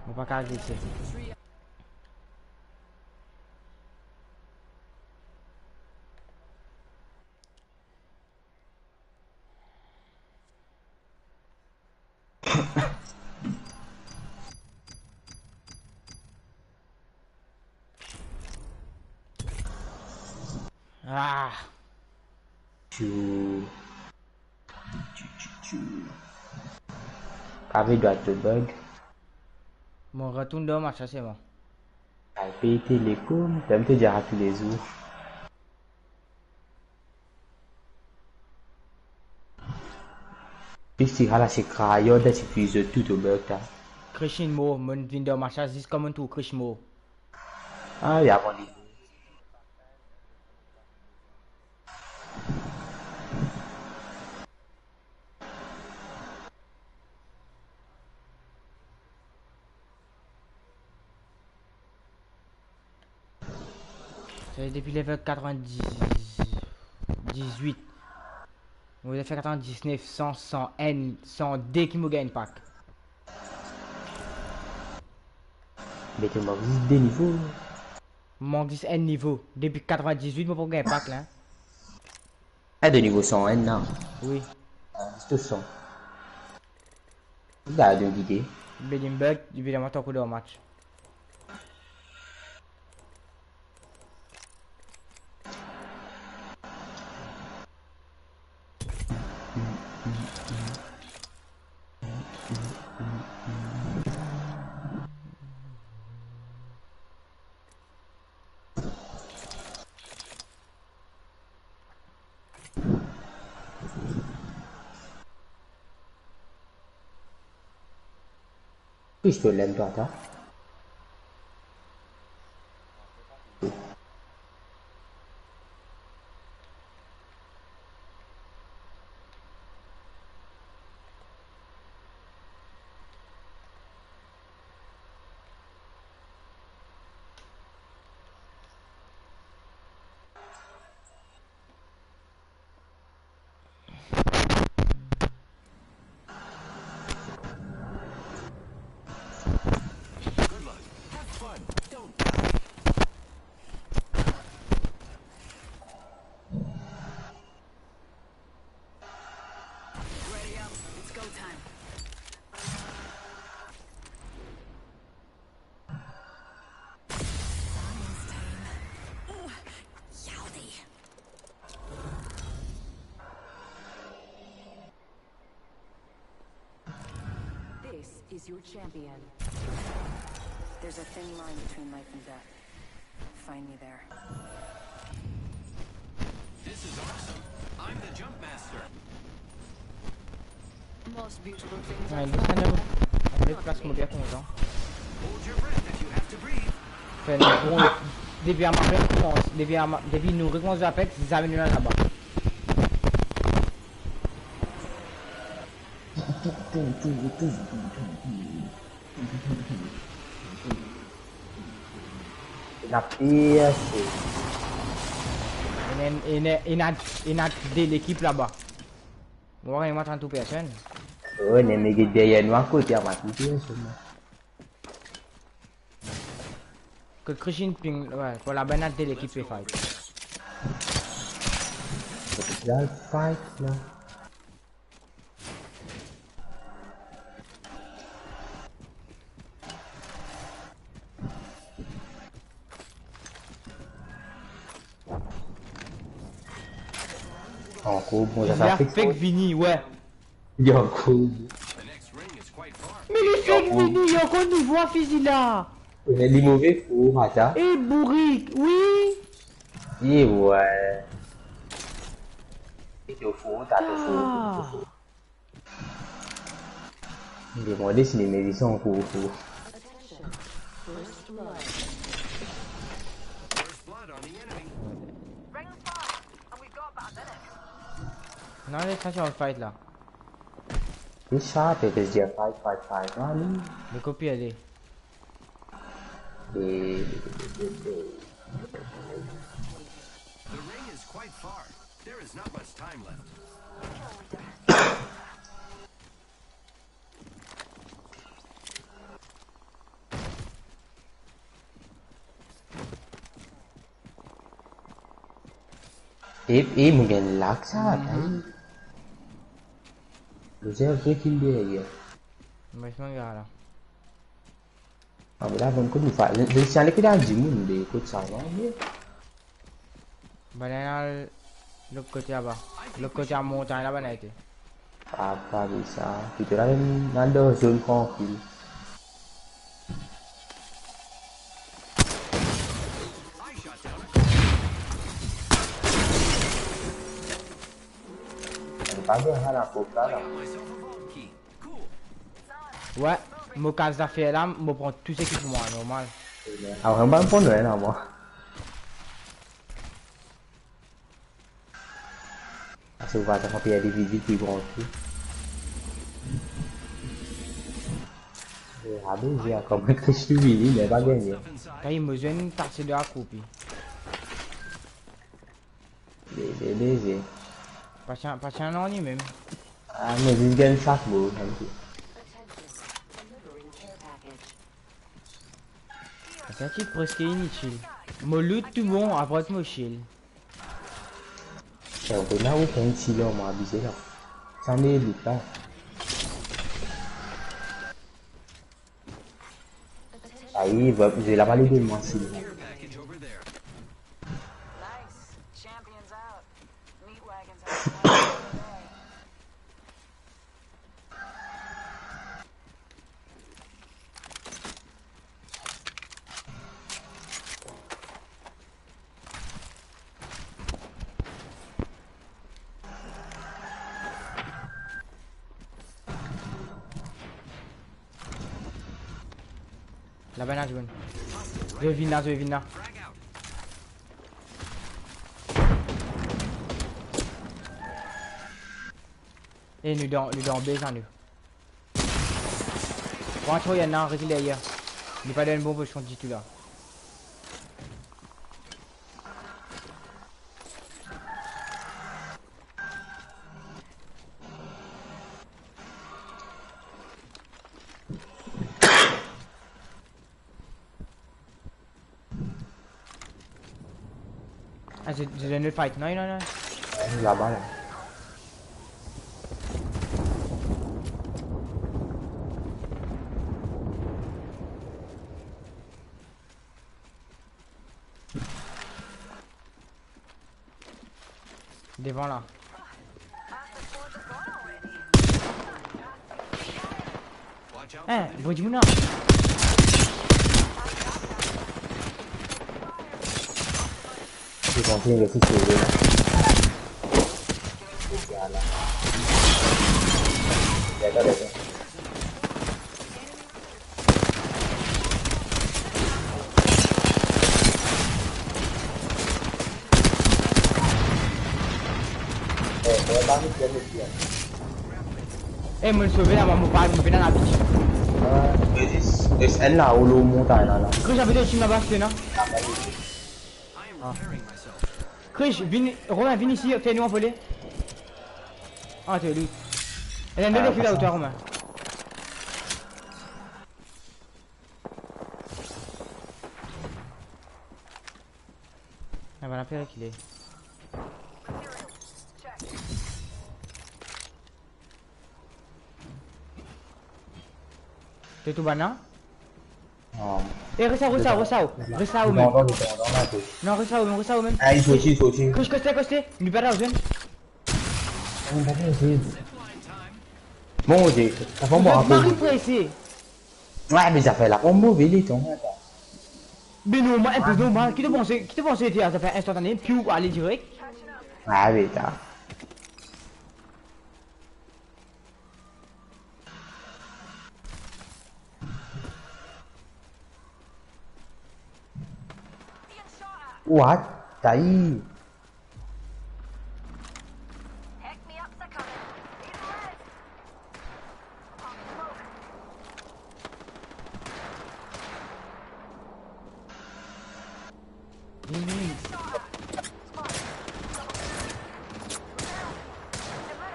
Mo pa kav glise. Ah. Tchou. Tchou, tchou, tchou. Kav drwat to bug. Mo retourn dan match la, se bon. Al pey telekom, mem to dir sa toulezour. Plis ti hala se krayon, dan ti plis zot tou to bug ta. Krich inn mor, mo vinn dan match la, zis kan mo trouv Krich mor. Ah, ya bon, li. Sa depi level katrevin-diz-wit. Mo fer katrevin-diz-nef, san, san enn, san de ki mo gagn pak. Be to mank zis de nivo. Mank zis enn nivo. Depi katrevin-diz-wit, mo pa gagn pak la. Ah, de nivo san enn la. Wi. Ah, zis to san. Gard enn lide. Be inn bug, evidaman, to ankor dan match. Plis to lem twa, ta. Is your champion. There's a thin line between life and death. Find me there. This is awesome. I'm the jump master. Most beautiful things are... Ey, desann la. Ey, plas mo bien kontan. Hold your breath if you have to breathe. Fer bon, depi a ma pe koumans, depi a ma, depi nou rekoumans Apex, zame nou laba. Ena pir, se... Ena, ena, ena, ena de lekip laba. Mo pa gagn, mo antann tou personn. Wi, ena mege deryer nou akote, a ma tou personn. Kot Christian ping, wi, pou laba ena de lekip pe fight. Ena fight la. Ankor, bon, sa, li sa fek fek fort. Vini, wi. Li ankor. Me li fek vini, li ankor nouvo fizi la. Li move pou Mata. E bourik, wi. E wi. Li to fou, ta to fou, to fou. Ah. Mo demande si li mezisien ankor fou. Non, li sa, se fight la. Li sa, pe dir fight, fight, fight. Non, li. Li kopi ale. E, The ring is quite far. There is not much time left. E, e, mo gagn lag sa, mhm. Mo dir, vre kill deryer. Mo pa gagn la. Ah, me la, bon, kot nou fa-, le, le, si ale ki dan dimoun, be, kot sa, non, be? Bann la al lot kote laba. Lot kote a montagn la, bann la ete. Ah, pa de sa. Pito la, nou al dan zone trankil. Pa bien, la, pou sa, la. Wi, mo kas zafer la, mo pran tou seki pou mwa, normal. Apre, mo pa pran nanye la, mwa. Ase ou pa atann, pi individiel, pi gran ki. E, abe, zwe ankor, mwa, ki fini, me pa gagne. Kay, mo zwenn pase de akoupi. Leze, leze. Pa ti, pa ti nanye mem. Ah, mo zis gagn sak bo, tanki. Sa ti preske initil. Mo loot tou bon, apart mo shield. Sa, ou pena okenn shield, mo abize la. Sa me loot la. Ayi, va, zwe la pa li de mwa, si li. Laba ena dimoun. Zwe vinn la, zwe vinn la. E nou dan, nou dan base, nou. Pran tro, ena rekil deryer. Li pa dan enn bon pozision ditou la. Ah, zot, zot ena fight. Non, non, non. Laba la. Devan la. Hein, bon dimoun la. J'ai compris le fils de... Voilà. D'accord, d'accord. Eh, mo'nn sove la, mo pa, mo pena lavi. Enn la, ou lor montagn la, la. Krish, avek to team laba, non? Ah. Krish, vinn, Romain, vinn isi, fer nou anvole. Ah, t'es loot. Ena enn lot ekip la, ou twa, Romain. Ah, bann la pe rekile. To tou bann la? Non. Eh, res la, res la, res la, res la ou mem. Non, non, non, non, non. Non, res la ou mem, res la ou mem. Ah, li sorti, li sorti. Krish, koste, koste. Nou pa dan zone. Mon Dieu, sa pa mwa. Zot mari prese. Ouais, me zafer la pa move, li tonbe, atann. Me normal, enn pe normal. Ki to panse, ki to panse, ti a zafer instantane, piou, ale direk. Ah, beta. What? Tayi.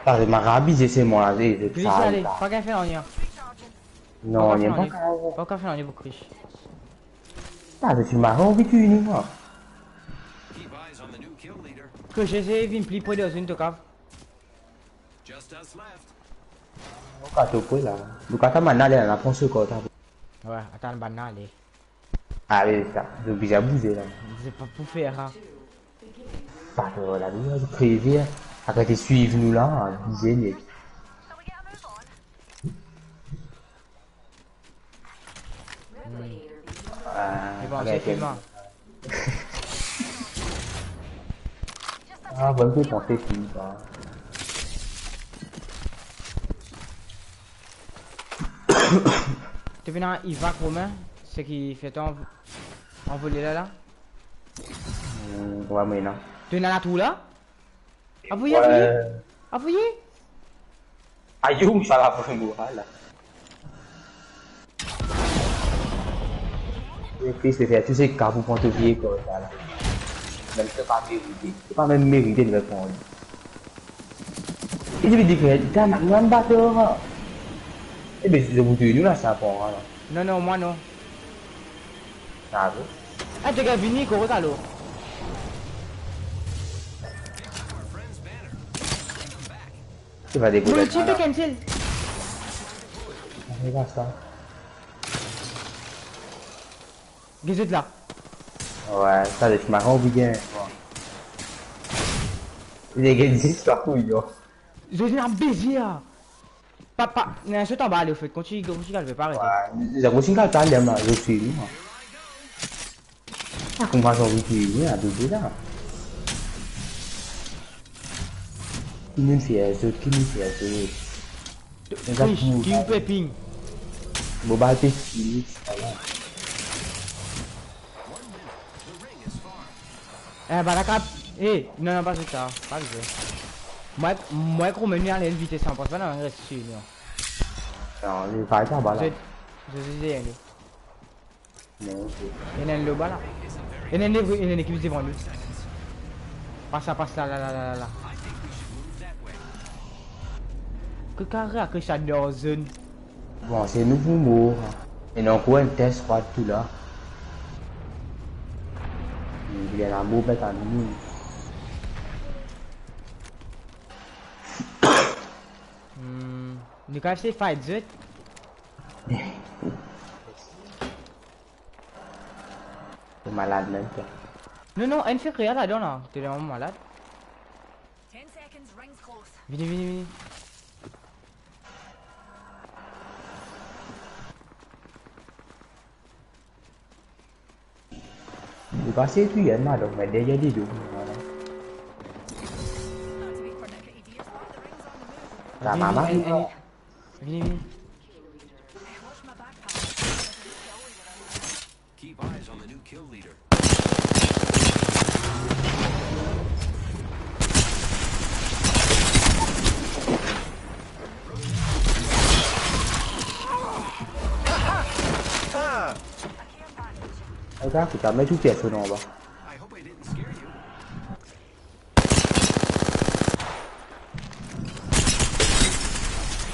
Pare, ma rabize se mwa la, ze, ze. Krish, ale, pa gagn fer nanye. Non, pa gagn fer nanye pou Krish. Ah, je suis marrant, vite, uniquement. Krish, ese vinn pli pre de zone, to kav. Just us left. Ou kav to pre la. Ou kav atann bann la ale la, pran so kor ta. Ouais, atann bann la ale. Ah oui, sa. Zot bizin bouze la. Se pa pou fer, hein. Pa fer la, nou, nou kreve, hein. Aret swiv nou la, hein, bizin, mec. Hmm. Ah, bon, ok, se ok. Filme. Ah, bon, je pensais que ça. To pena evac, Romain, seki fer to anv-, anvole la, la? Hmm, ouais, mais non. To ena latrou la? Avoye, avoye. Ouais. Avoye. Ayo, sa la vremem, la. Krish, li fer tou seki kav pou pran to vie kor sa la. Mem to pa merite. To pa mem merite de pran li. E li dir ke, "Damn, nou bat la." Ebe, si zot pou touy nou la, sa pran la. Non, non, mwa non. Ah bon? Ah, to gagn vini, koro talo. Ti va degoule. Mon team pe cancel. Ah, regarde ça. Get zot la. Ouais, sa, le marin ou bien. Bon. Il est gagné, c'est pas couillon. Zot ena beze la. Pa, pa, ena sot anba ale, ofet. Kontign, kontign galope, pa arete. Ouais, zot kontign galope ale, ma, je suis, moi. Ah, kouma zot anvi touy mwa, a bebe la. Ki nou fer zot, ki nou fer zot. Krish, ki ou pe ping? Mo bal pe fini, sa va. Eh, bann la kap. Eh, non, non, pa zot sa, pa zot. Mwa, mwa ek Romain nou ale enn vites, an pans pa nou res sir nou. Non, li pa anba la. Zot, zot, zot, zot, Non, ok. Ena enn laba la. Ena enn, ena enn ekip devan nou. Pas la, pas la, la, la. Ki kare ak sa dan zone. Bon, se nou pou mor. Ena ankor enn test squad tou la. Li ena mor bet a nou. Hmm, nou kav ese fight zot. To malad mem, twa. Non, non, enn fek real ladan la. To vremem malad. Ten seconds, rings close. Vini, vini, vini. Pase tou, enn la, donk, me deryer li, donk, vwala. La mama, vini, vini, vini. Vini, vini. Keep eyes on the new kill leader. Regarde, t'as mis tout personne en bas.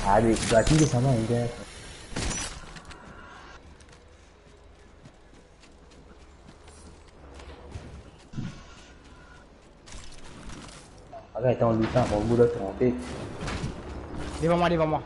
Allez, tu vas tuer ça, non, gars. Arrête, on lutin, mon boulot, on tête. Devan mwa, devan mwa.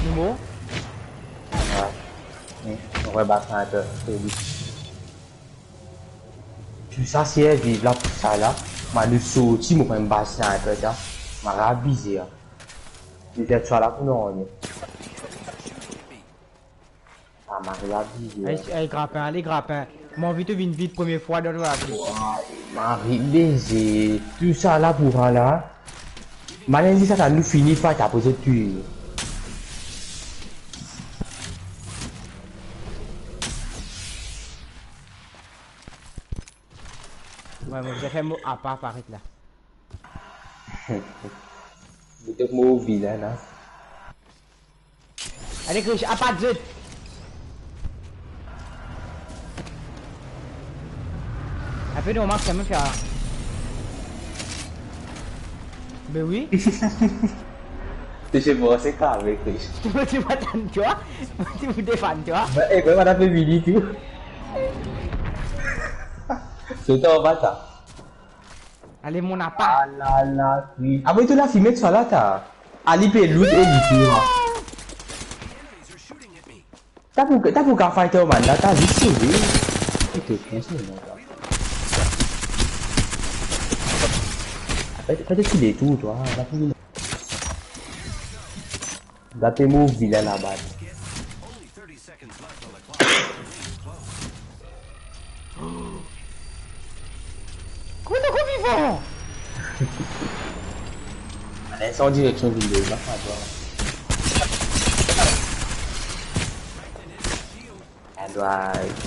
Nou mor? Wi, nou rebas inpe, se li. Tou sa servi la pou sa la, ma nou sorti, mo pran bas inpe sa, ma rabize la. Li fer sa la pou nou anye. Ah, mari la, bizou. Ay, ay, grapin, ale, grapin. Mo anvi to vinn vit premie fwa dan to lavi. Mari, bizou. Tou sa la pou sa la. Mari, di sa, sa nou fini, pa ta poze tou. Wi, mo bizin fer mo apa paret la. Mo trouv mo vilin la. Ale, Krish, apa zot? Apre nou, Max, sa mem fer la. Be wi. To ti panse kare, Krish. Mo ti pa tann twa. Mo ti pou defann twa. Be, e, kouma to pe vini tou? Se to anba sa. Ale, mo napa. Alala, Krish. Ah, wi, to la fime sa la, ta. Ali pe loot e li pe, ha. Ta pou, ta pou ka fight man la, ta zis sove. Ok, ok, se bon, sa. Fais, fais des filets et tout, toi, va plus loin. Gate mo vilin laba. Kouma to ankor vivan? Ale, sa an direksion vinn de la, pa twa. Advice.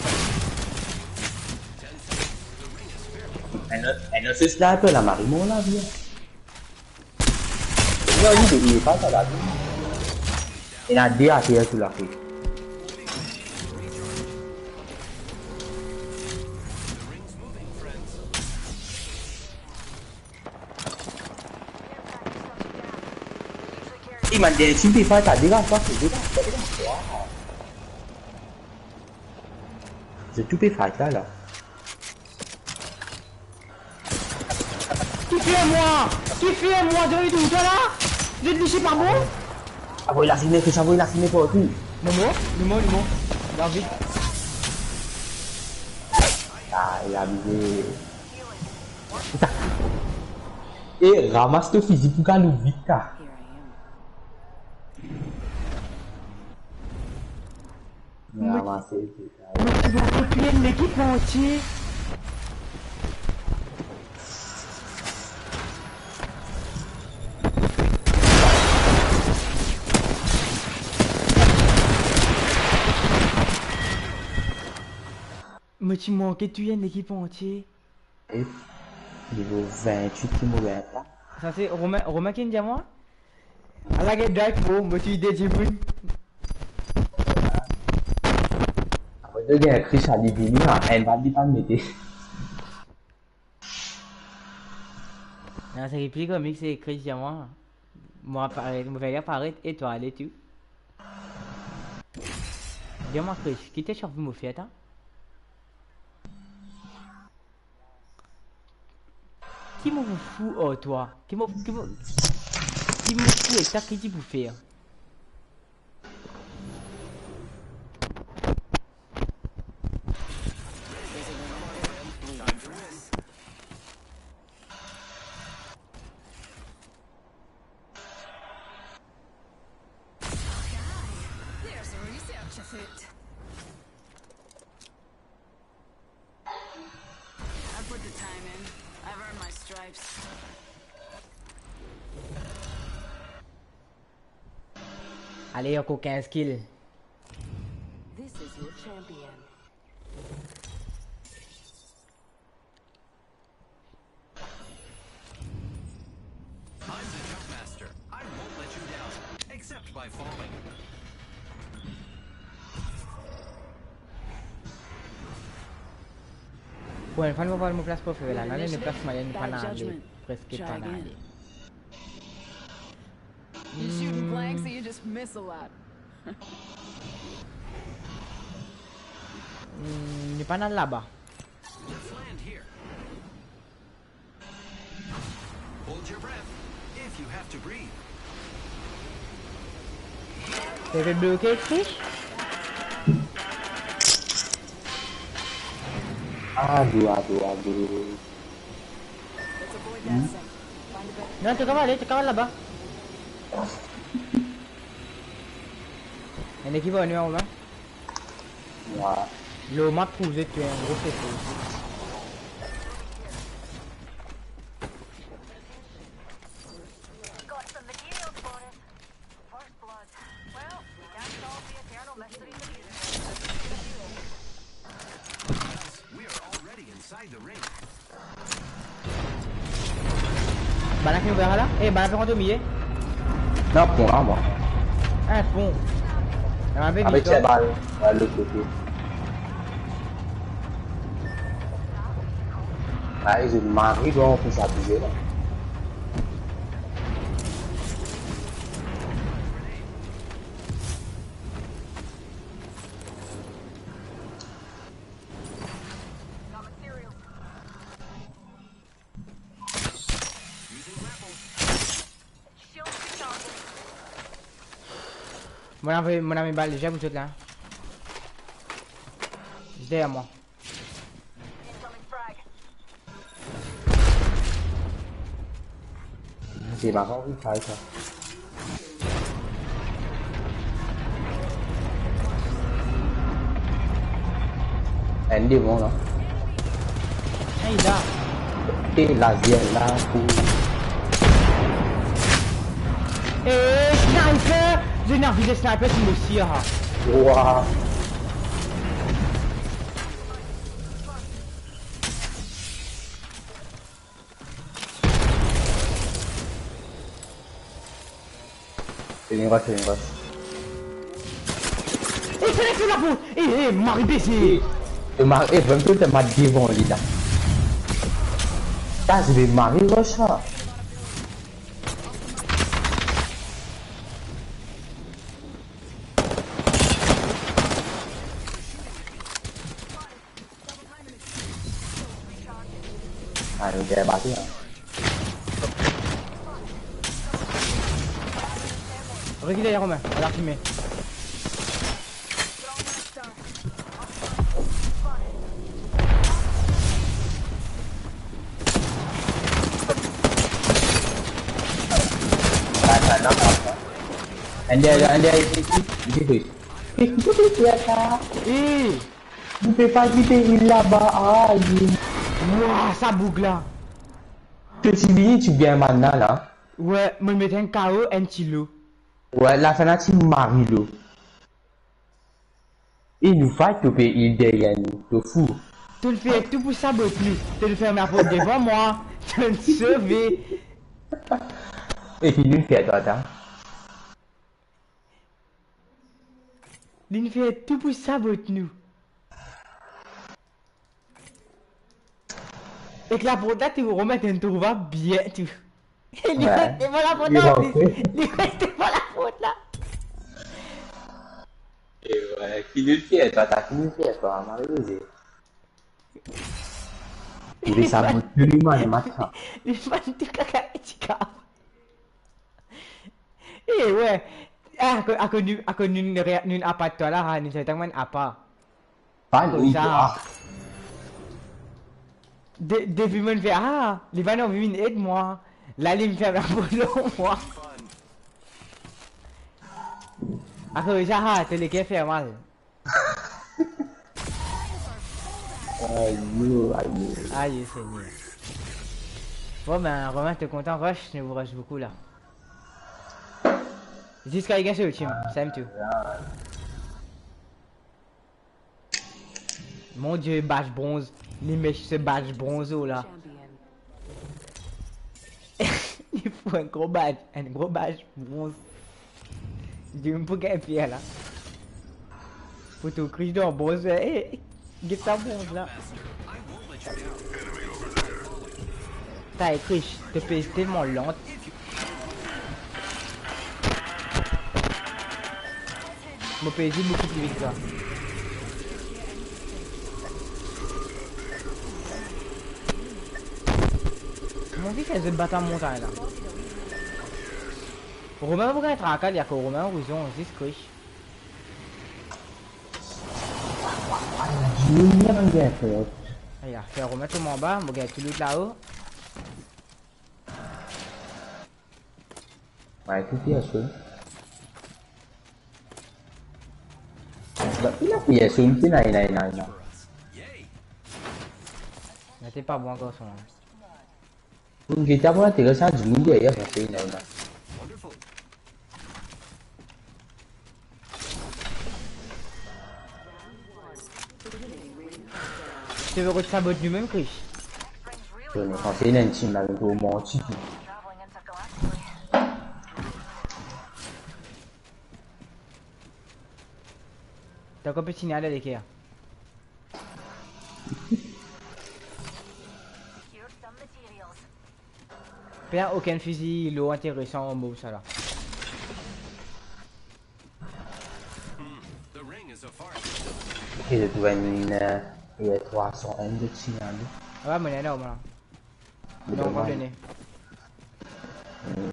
Enn lot, enn lot sniper la, mari mor la, vinn. Non, li, li pa sa la. Ena de ater sou lafe. E man, dernie team pe fight la, deraz twa, deraz twa, deraz twa. Zot tou pe fight la, la. Ki fer mwa? Ki fer mwa? Zot tou la? Zot lise pa bon? Ah, bon, li la fini, sa, bon, li la fini partou. Li mor, li mor, li mor. Li anvi. Ah, li la abize. Sa. E, ramas to fizi pou gagn vit, sa. Ramase, putain. Mo ti pou touye lekip antie. Mo ti manke touye enn lekip antie. E nivo vintwit ki mo gagn la. Sa se Romain, Romain ki dir mwa? Ala get dark, bro, mo ti de dimoun. Apre to gagn Chris ali vini, ha, enn bal li pa mete. Non, seki pli komik, se Chris dir mwa. Mo aparet, mo fer li aparet e twa ale tou. Dir mwa, Krish, ki to ti anvi mo fer, ta? Ki mo pou fer ar twa? Ki mo, ki mo, ki mo pou fer, ta, ki ti pou fer? There's a research effort. I put the time in. I've earned my stripes. Ale, ankor kinz kill. This is your champion. I'm the jump master. I won't let you down, except by falling. Bon, enn fwa nou pran mo plas pou fer la, nane nou plas mwa, nou pa nale, preske pa nale. You're shooting blanks and you just miss a lot. Hmm, nou pa nal laba. Just land here. Hold your breath if you have to breathe. To pe bloke, Krish? Ado, ado, ado. Non, to kapav ale, to kapav al laba. Enn ekip ar nou, Romain. Wa. Loma trouve ki enn gro fete. We are already inside the ring. Bala ki ouver la? Eh, bala pe rant o milie. Non, pon la, mwa. Eh, pon. Avek sa bal, lot kote. Ay, zot mari, bon, pou sa bize la. Mo ena, mo ena met bal deza pou zot la. Zis deryer mwa. Se pa anvi fay sa. Enn demon la. Ey, la. E lazer la pou. Eh, sniper! Zot ena vize sniper si mo sir, ha. Wa. Fini rush, fini rush. Eh, fini, fini la pou. Eh, eh, mari beze. Eh, mari, eh, vremem to met devan li la. Sa, se de mari rush, sa. Ah, nou gagn bate, hein. Rekil deryer, Romain, al fime. Enn deryer, enn deryer, isi, isi, isi, isi. Eh! Ou pe pa kite li laba, ayi. Wa, sa boug la. To ti vini, ti gagn bann la, la. Wi, mo met enn K O, enn ti lo. Wi, lafen la ti mari lo. E nou fight, to pe heal deryer nou, to fou. To'nn fer tou pou sabot nou. To'nn ferm laport devan mwa. To'nn sove. Epi nou fer twa, ta. Li'nn fer tou pou sabot nou. Ek laport la, tou Romain, to'nn trouv bien tou. Li reste pa laport la, li reste pa laport la. E wey, ki nou fier twa, ta ki nou fier twa, malere. Li sa mont teliman, li matra. Li fann tou kaka ti kap. E wey. Ah, ako, ako nou, ako nou, nou, nou apa twa la, ha, nou sa tank bann apa. Koumsa. De, depi mo'nn fer, ah, li pa anvi vinn ed mwa. La, li fer laport lor mwa. Akoz sa, ha, to leker fer mal. Ayo, ayo. Ayo, Segner. Bon, ben, Romain, to kontan rush, nou rush boukou la. Ziska li gagn so ultim, same too. Mon Die, badge bronze. Li met so badge bronze la. Li pou enn gro badge, enn gro badge bronze. Li pou gagn fier la. Pou tou Krish dan bronze, eh, get sa bronze la. Tay, Krish, to pez telman lant. Mo pez li boukou pli vit ki twa. Mo anvi fer zot bat lamontagn la. Romain pou gagn traka, li akoz Romain orizon, zis Krish. Ayo, Romain gagn traka. Aya, fer Romain tom anba, mo gagn tou loot lao. Wi, ki pies la? Ba, ena pies la, ena, ena, ena, ena. Mete pa bon ankor son la. Pou gete, bon, enteresan, dimoun deryer, sa, ena, ena. To pe rod sabot nou mem, Krish? Yo, nou panse ena enn team la, nou manti tou. To ankor pe signal leker? Pena okenn fizi lor enteresan mo sa la. Ok, zot trouv enn, euh, trwa san M de signal. Ah ouais, mo ena normal. Non, mo pa done. Hmm.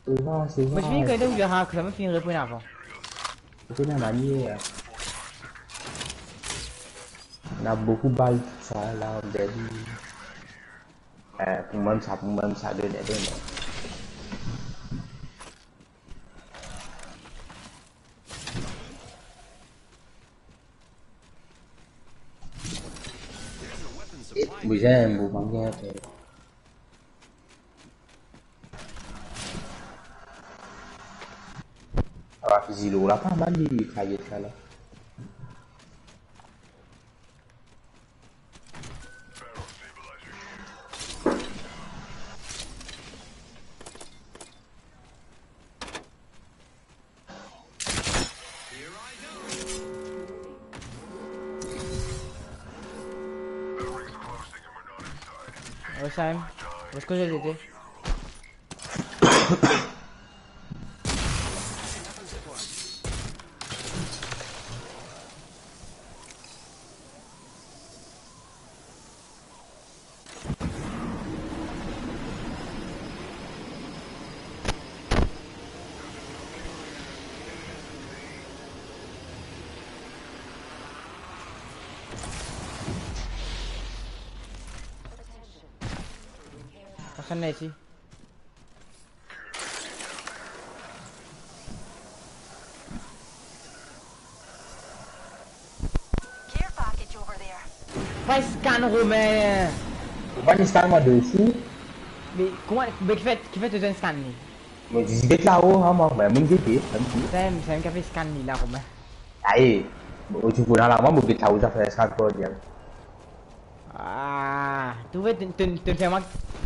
Se va, se va. Mo fini kone ou le hack la, mo fini reponn avan. Ou kone manier. Ena boukou bal, tou sa la, baby. Euh, pou mwa, sa, pou mwa, sa done, done. Eh, mo bizin mo manz enn pe. Ah, fizi lor la, pa mal li, kayet la, la. Ouais, Sam. Où est-ce que j'ai été? Personne là ici. Care package over there. Pa scan Romain. Ou pa scan mwa de osi. Me kouma, be kifer, kifer to zwenn scan li? Mo dir get lao, ha, mwa, mwa, mo gete, mwa, mo dir. Sa, sa, kapav scan li la, Romain. Aye, ou ti pou la, la, mwa, mo get lao, sa fer scan problem. Ah, trouve, to, to, to fer mwa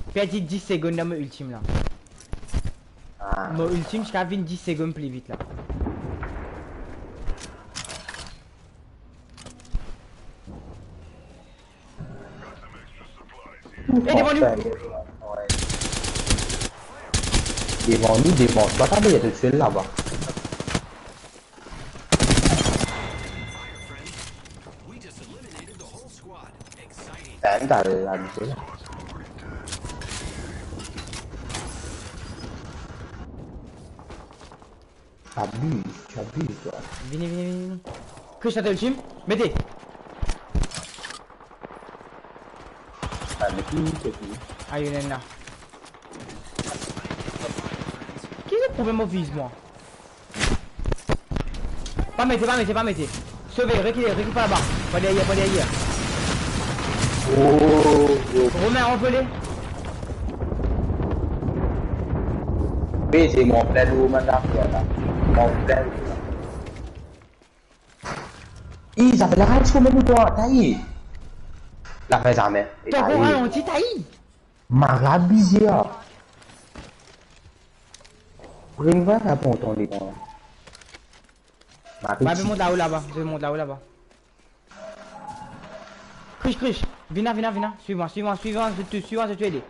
perdi dis segonn dan mo ultim la. Ah. Mo ultim ti kapav vinn dis segonn pli vit la. Eh, devan nou! Ouais. Devan nou, devan twa, ta deryer to sel laba. Sa, ta la, la, la. Abuse, tu abuses, toi. Vini, vini, vini, vini. Krish, to ultim? Mete. Ah, mete, mete, mete. Ayo, ena la. Ki problem mo viz mwa? Pa mete, pa mete, pa mete. Sove, rekile, rekile par laba. Par deryer, par deryer. Oh, oh. Romain, anvole. Wi, se mwa plin lou, mwa plin lou la. Ih, sa fer la rage kouma pou twa, ta i. La fer zame. To ankor ralanti, ta i. Malad bizar. Ring va la pran ton letan. Ma pe mont lao laba, mont lao laba. Krish, Krish, vini la, vini la, vini la. Swiv mwa, swiv mwa, swiv mwa, zot tou, swiv mwa, zot tou ale.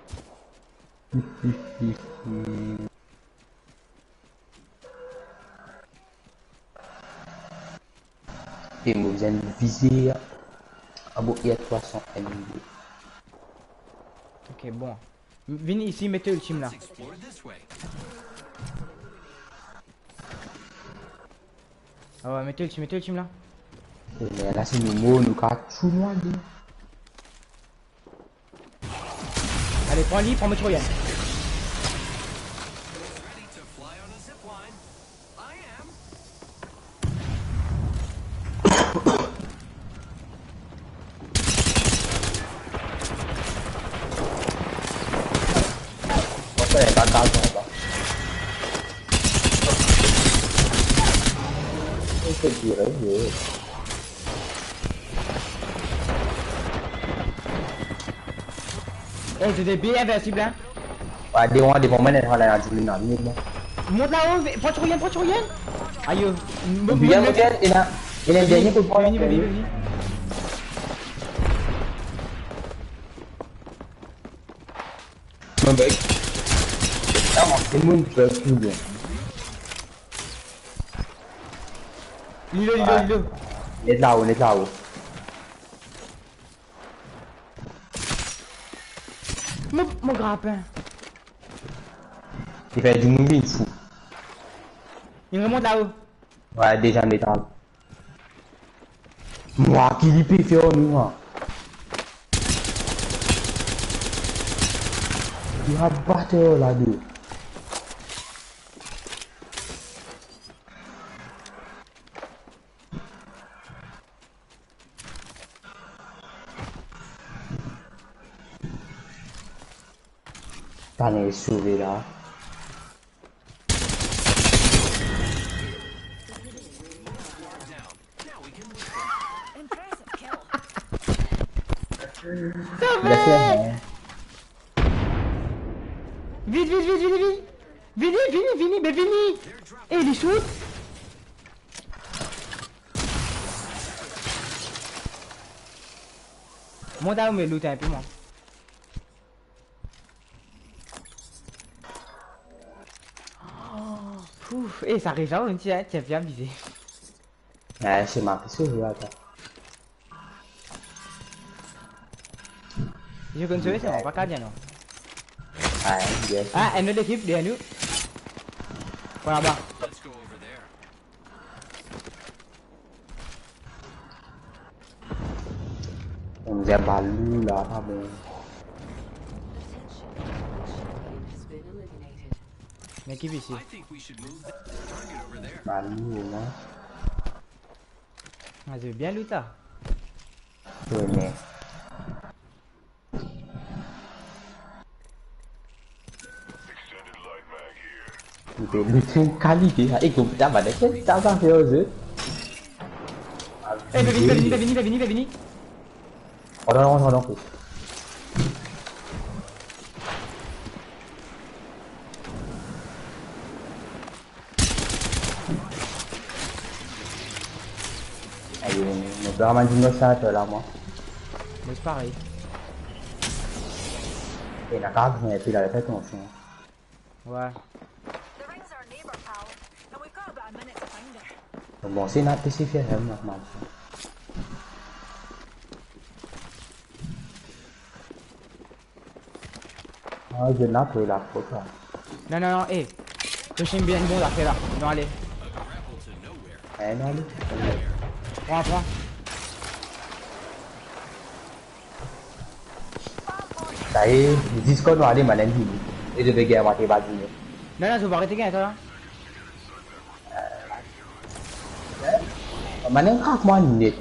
E mo bizin vize a bo, i a trwa san M B. Ok, bon. Vini isi, met to ultim la. Ah ouais, met to ultim, met to ultim la. E, me la, si nou mor, nou kapav tou nou ale. Ale, pran li, pran mo tir. Eh, zot de bien invinsib, hein. Ouais, devan, devan mwa, ena la, la, la, la. Mont lao, pran tir, pran tir. Ayo, mo, bien, mo, bien, ena, ena dernie pou pran. Vini, vini, vini. Mon bug. Ah, mwa, se mon bug, tou bien. Li la, li la, li la. Net lao, net lao. Mo, mo grapin. Li fer dimoun vinn fou. Li remont lao. Ouais, deziem letan. Mwa ki li pe fer nou, hein. Li a bater la de. Pa'nn sove la. Sa va? Vit, vit, vit, vit, vit. Vini, vini, vini, be vini. Eh, li shoot. Mont la, mo loot inpe, mwa. Ouf, eh, sa rezon, ti, ti bien vize. Ah, se ma ki sove, atann. Li konn sove, se mwa, pa kapav dir non. Ah, bien. Ah, enn lot lekip deryer nou. Par laba. Konn dir bal lou la, pa bon. Lekip isi. Bal lou, non. Ah, zot bien loot la. Wi, me li pe loot enn kalite, sa. E gro, ta bann, ki ta zafer, zot? Eh, be vini, be vini, be vini, be vini, be vini. Atann, atann, atann. Ayo, mo pa manz mo sa, to la, mwa. Mo osi parey. E la, kav, epi la, fer atansion. Ouais. Bon, se ena pe se fer, hein, normal. Ah, je n'ai pas la faute, là. Non, non, non, eh. Christian bien bon zafer la. Non, ale. Eh, non, ale. Pran, pran. Sa e, ziska nou ale, bann ennmi. E zot pe gagn mwa, te pa dir. Non, non, zot pa rete gagn sa la. Bann ennmi krak mwa net.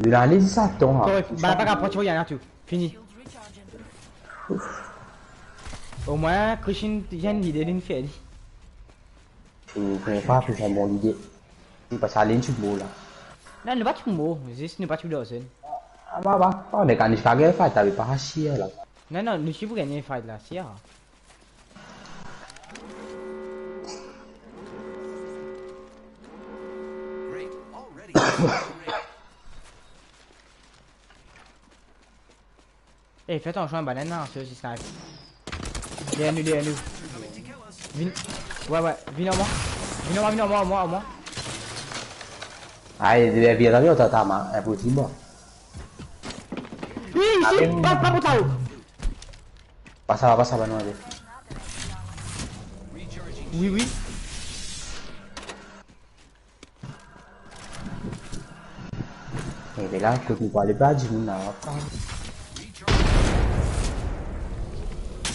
Li la, li sa ton, ha. Korek, bann la pa kapav pran ti moyen la tou. Fini. Omwin, Christian, li ena lide, li fer li. Ou konpran pa, se bon lide. Li pa sa, li ti mor la. Non, nou pa ti mor, zis nou pa ti dan zone. Ah, ba, ba, oh, nek ane ka gagn fight, t'avais pas asir la. Non, non, nou ti pou gagn fight la, si, ah. Eh, fer atansion, bann la, se osi snipe. Deryer nou, deryer nou. Vinn, ouais, ouais, vinn ar mwa. Vinn ar mwa, vinn ar mwa, ar mwa, ar mwa. Ay, de, de, de, de, tata, ma, inposib. Wi, isi, pa, pa mont lao. Pas sa, pas sa, ba nou ale. Wi, wi. E be la, kot nou pou ale, pa dimoun la, pa.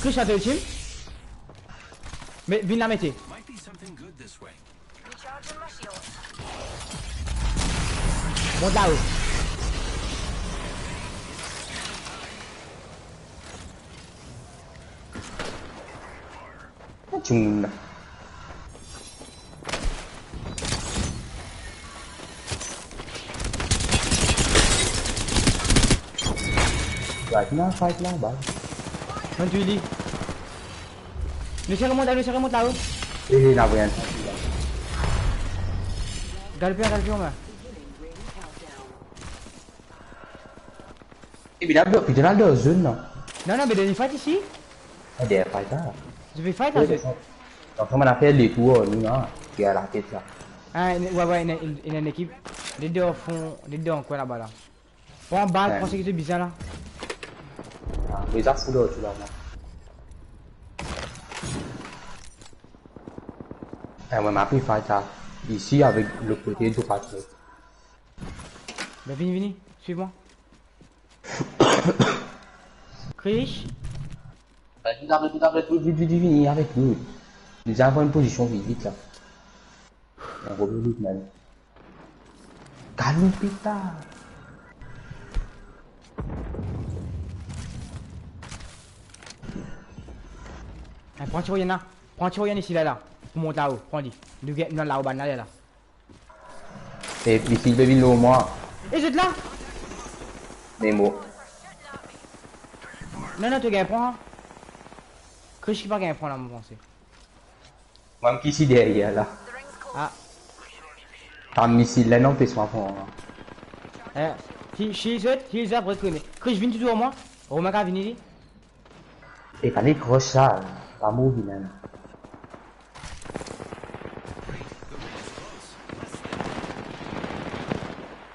Chris, atann, team. Me, vinn la mete. Mont lao. Dimoun la. Fight la, fight la, baz. Mwa, touy li. Nou sere mont, nou sere mont lao. E, e, la, voyez. Galope, galope, mwa. E, be la, be, pito la, dan zone, non? Non, non, be, dernie fight isi. Ah, dernie fight la. Zot pe fight la, zot. Donk, donk, nou fer letour, nou, la. Ki a latet la. Ah, ena, ouais, ouais, ena, ena, ena enn ekip. Li dan fon, li dan kwin laba la. Pran bal, pran seki to bizin la. Ah, me sa fou la, tu la, mwa. Eh, mwa, ma pe fight la. Isi, avek lot kote, tou parti. Ben, vini, vini, suiv mwa. Krish. Ben, vit, vit, vit, vit, vit, vit, vini avek nou. Nou al pran enn pozision vit, vit la. Nou revinn vit, man. Galope ta. Eh, pran ti moyen la. Pran ti moyen isi la, la. Pou mont lao, pran li. Nou gagn, nou al lao bann la, la. E, li finn pe vinn lor mwa. E zot la? Me mo. Non, non, to gagn pran. Krish ki pa gagn pran la, mo panse. Mwa ki isi deryer la. Ah. Sa misil la, non, pes mwa pran. Eh, heal, heal zot, heal zot, apre tourne. Krish, vinn touzour ar mwa. Romain ka vini li. E pa nek rush sa, pa move mem.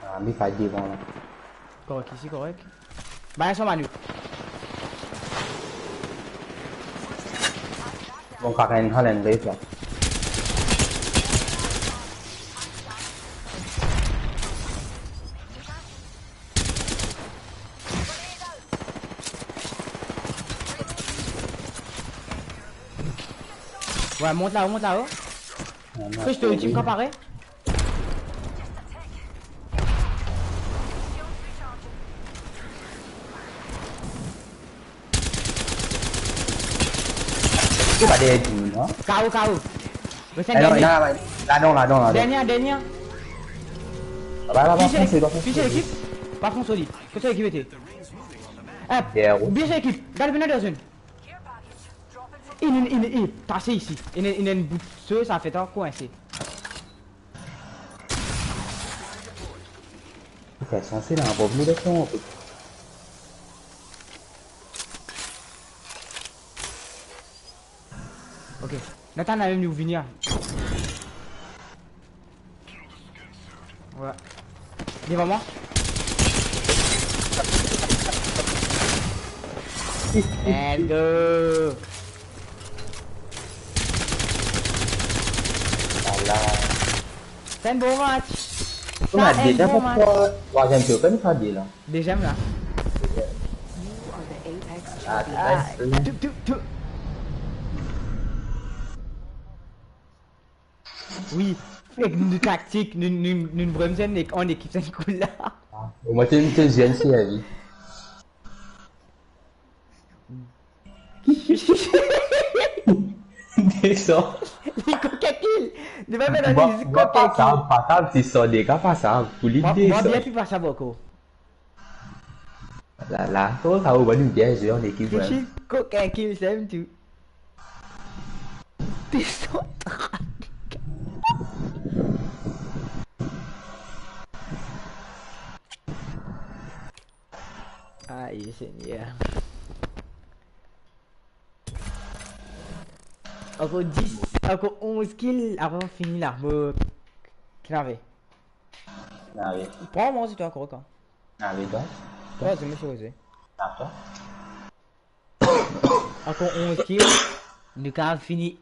Ah, mi pa devan la. Korek, isi korek. Ba, enn son Manu. Bon, kaka enn hal enn ref la. Ouais, mont lao, mont lao. Krish, to ultim kan pare? Ki pa deryer dimoun, non? K O, K O. Res enn dernie. Non, non, non, non, non. Dernie, dernie. Ba, ba, ba, fons, fons, fons. Pise lekip. Pa fons, soli. Kot lekip ete? Eh, bien lekip. Gard, vinn dan zone. Inn, inn, inn, inn, tase isi. Inn, inn, inn, bout so, sa fer twa kwinse. Ou fer sanse la, pa vini dan son, an fet. Ok. Nathan la mem li vini la. Devan mwa. Let's go. Ala. Sa enn bon match. Sa enn bon match. Trwaziem tour, kan sa de la. Deziem la. Ah, nice. Tou, tou, tou. Wi, ek nou taktik, nou, nou, nou vremem zwenn ek, an ekip, sa enn kouleur. Ah, mwa, to, to zwenn servi. Desann. Li kokin kill. Li pa met dan li kokin kill. Mwa, mwa pa sav, pa sav, si sa de ka pa sav, pou li desann. Mwa, mwa bien pli pa sav ankor. La, la, to, sa, ou bann bien zwe an ekip, wi. Kokin kill, sa enn tou. Desann. Ay, Segner. Ankor dis, ankor onz kill, apre fini la. Mo, ki nave? Nave. Pran mwa, se twa ankor, kan? Nave, twa? Twa, se mwa, se twa. Atann. Ankor onz kill, nou kapav fini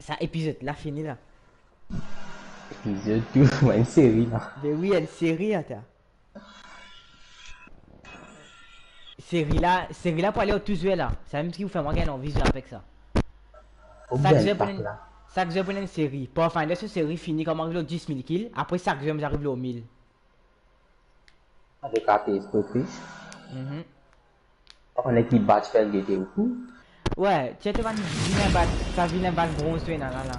sa epizod la, fini la. Epizod tou, enn seri la. Be wi, enn seri la, ta. Seri la, seri la pou ale ar tou zwer la. Samem ki ou fer mwa gagn anvi zwe avek sa. Sak zwer pou enn, sak zwer pou enn seri. Pathfinder so seri fini kan mo ariv lor dis mil kill, apre sak zwer mo ariv lor mil. Avek A P S Focus. Mhm. Pa kone ki badge fer gete ou kou. Wi, ti to bann vilin badge, sa vilin badge bronze to ena la, la.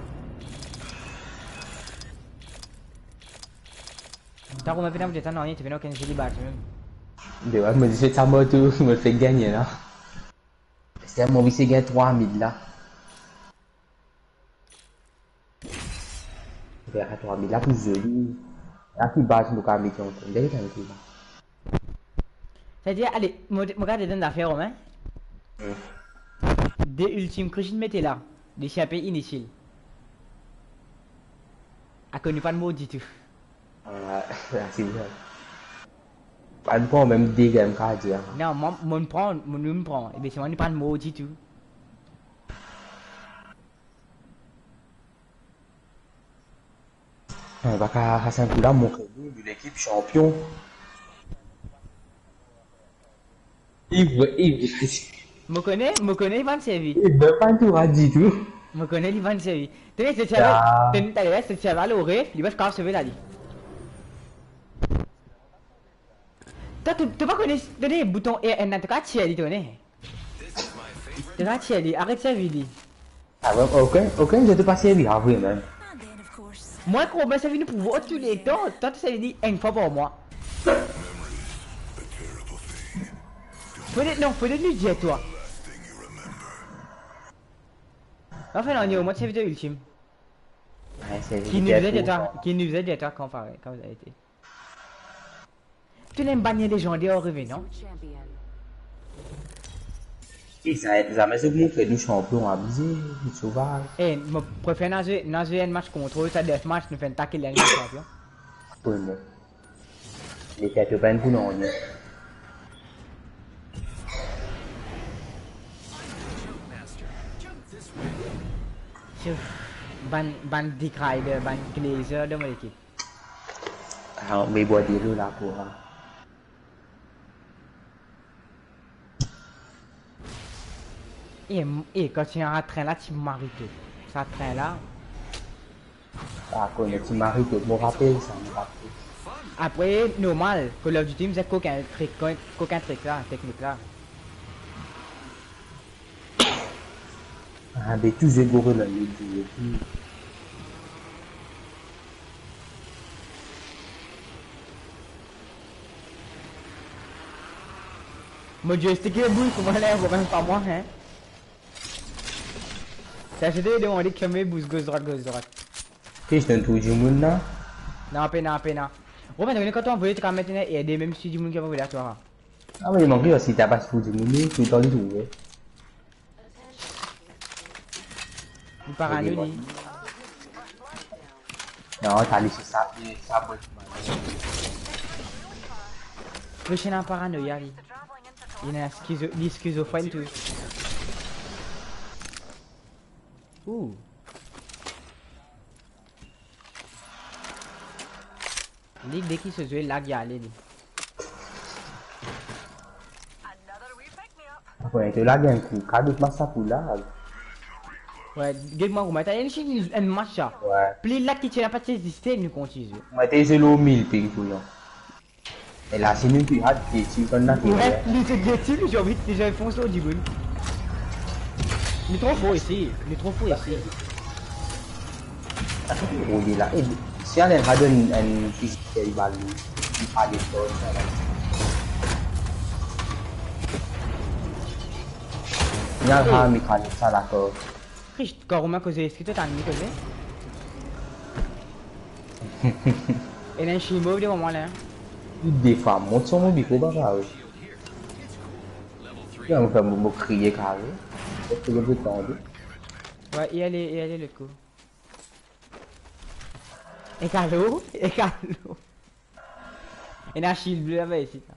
Tankou mo pena bout letan, non, ti pena okenn zoli badge mem. De wi, mo dir se sa mo tou, mo fek gagne la. Se mo anvi se gagn trwa mil la. Ver a trwa mil la pou zoli. La ki badge nou kapav met ankor. Gade sa enn kou la. Savedir, ale, mo, mo gard dedan zafer, Romain. Hmm. De Ultime Christian mete la. Li ti inpe initil. Akoz nou pa'nn mor ditou. Ah, la, se vre. Pa'nn pran mem de game, kapav dir. Non, mwa, mo'nn pran, mo, nou'nn pran. Ebe, selman nou pa'nn mor ditou. Non, pa ka, sa enn kou la, mo kone nou lekip sanpion. Li, li, mo kone, mo kone li pa'nn servi. Li mem pa'nn tou rad ditou. Mo kone li pa'nn servi. Tene, se ti ava, tene, taler, se ti ava lor ref, li pa kapav sove la, li. Twa, to, to pa kone, tene, bouton R N la, to kapav tir li, to kone. To kapav tir li, aret servi li. Ah, vre, okenn, okenn zot pa servi, ah, vre mem. Mwa ek Romain servi nou pou war touletan, twa to servi li enn fwa par mwa. Fode, non, fode nou dir twa. Anfin, non, nou, mwa servi to Ultime. Wi, servi li pou war. Ki nou bizin dir twa, ki nou bizin dir twa kan parey, kan bizin ete. To ena bann lezander arive, non? E sa, zame zot montre nou sanpion abize, sovaz. E, mo prefer nou zwe, nou zwe enn match kontrol, sa deathmatch, nou fer enn tackle, nou sanpion. Wi, bon. Leker to pa'nn pou nanye. Souf, bann, bann Dick Rider, bann Glazer dan mo lekip. Ah, me bwar delo la pou, ah. E, e, kan ti ena tren la, ti mari to. Sa tren la. Ah, kone ti mari to, mo rapel sa, mo rapel. Apre, normal, Call of Duty, mizin kokin trik, kokin trik la, teknik la. Ah, be tou zwe goro la, li, li, li. Mo joystick e bouz, kouma la, kouma pa mwa, hein? Sa, se te demande ki mo bouz gos, drwat, gos, drwat. Ki, se enn tou dimoun la? Non, pena, pena. Romain, kan to anvoye, to kapav met ena R D, mem si dimoun ki anvoye la, twa. Ah wi, manke osi, ta pas pou dimoun, tou letan li trouve. Li parano, li. Non, ta li se sa, li sa, bon. Prosenn ena paranoya li. Li ena skizo-, li skizofrenn tou. Ooh. Li, deki so zwe lag, li ale li. Apre, to lag enn kou, kadout match sa pou lag. Wi, get mwa kouma ta enn, enn match sa. Wi. Pli lag ki ti ena pa ti existe, nou kontign zwe. Mwa te zwe lor mil ping pou li. E la, si nou pi had, ti, ti konn la, Wi, li ti gete, li ti anvi, li ti anvi fons lor dimoun. Li tro for isi, li tro for isi. Ou li la, e, si Alen had enn, enn fizik, li bal li, li pa de sos, sa la. Ni al ha, mi kale sa, dakor. Trist, kan Romain koze, eski to tann li koze? Ena enn chimo devan mwa la. Defwa, mont so mo mikro, pa kare. Ki mo fer mo, mo kriye kare. Eski to tande? Wi, e ale, e ale lot kote. E kalo, e kalo. Ena shield ble laba isi la.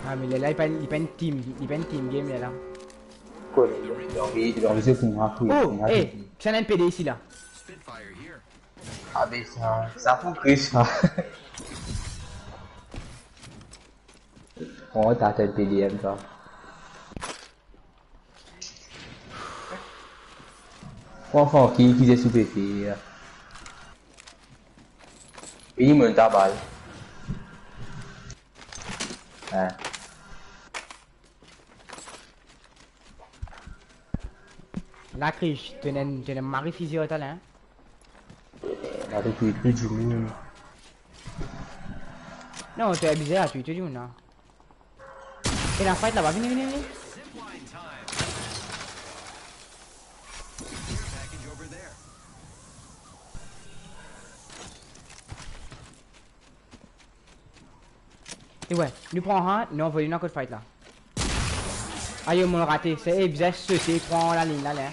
Ah, me lerla, li pa, li pa enn team, li pa enn team game, lerla. Kot? Li anvi, li anvi zwe pou mwa, pou Oh, mwa. eh, kisannla enn PD isi la? Abe sa, sa pou Chris, sa. Kouma ta fer PD M sa? Pran Francky, ki zis ou pe fer. Peye mwa ta bal. Hein. La Chris, to ena, to ena mari fizi ar twa la, hein? La, to touy tou dimoun. Non, to abize a touy tou dimoun la. Ena fight laba, vini, vini, vini. E wi, nou pran sa, nou anvoy li dan kot fight la. Ayo, mo rate, se, eh, bizin sote, pran lalign la, la.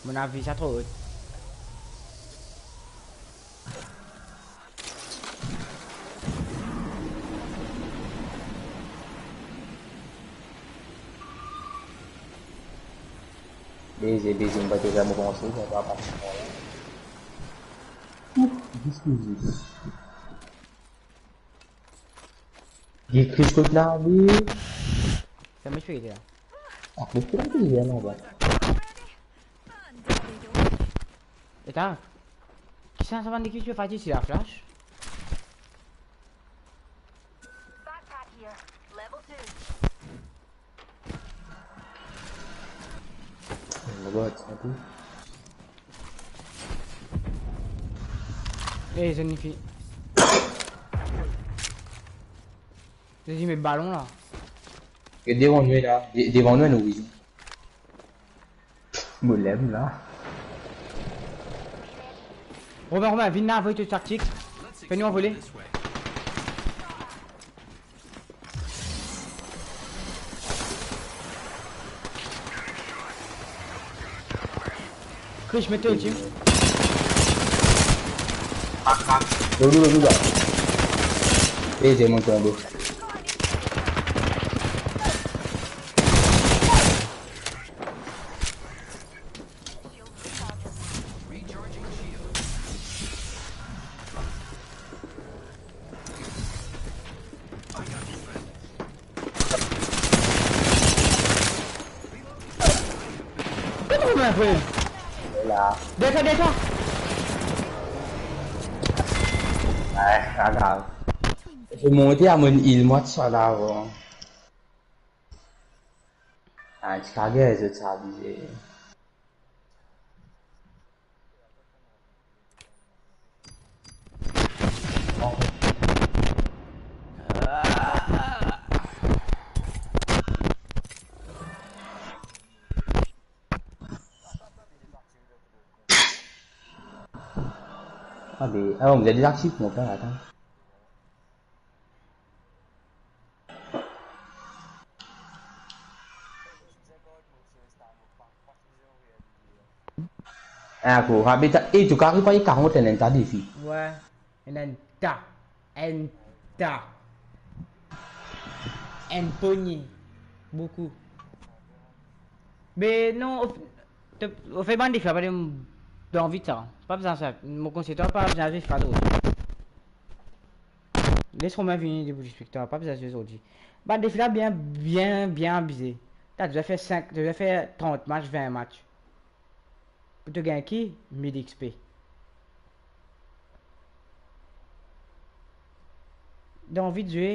Mo avi sa tro ot. Beze, beze, mo pa ti zame panse, sa pa pase. Ouf, dis mizis. Li Chris kot la, li. Sa mo espere la. Ah, me ki la, li vinn laba. Eta, kisannla sa bann lekip ti pe fight isi la, Flash? Backpack here. Level two. Laba, ti ape. Eh, zot inn fini. Zot inn met balon la. E devan nou la, de-, devan nou, nou vizyon. Mo lem la. Romain, Romain, vinn la, avoy to taktik. Fer nou anvole. Chris, met to ulti. Lolo, lolo, la. Eh, j'ai mon tombeau. Kot ou trouv mwa, frer? La. Deryer twa, deryer twa. Ay, pa grav. Mo monte a mo il, mwa ti swa la avan. Ah, ti kage zot sa abize. Abe, ah, vous êtes déjà actif, mon frère, attends. Ako, rabeta, e to kari paye karant enn ta defi. Wi, enn ta. Enn ta. Enn pognie. Boukou. Me non, o, to, o fer bann defi la, pa de, dan vit sa. Pa bizin sa. Mo konsey twa, pa bizin fer sa. Les Romain vini debout displikta, pa bizin zwe zordi. Bann defi la bien, bien, bien abize. Ta, to dwe fer sink, to dwe fer trant match, vin match. Pou to gagn ki? Mil X P. Dan anvi zwe,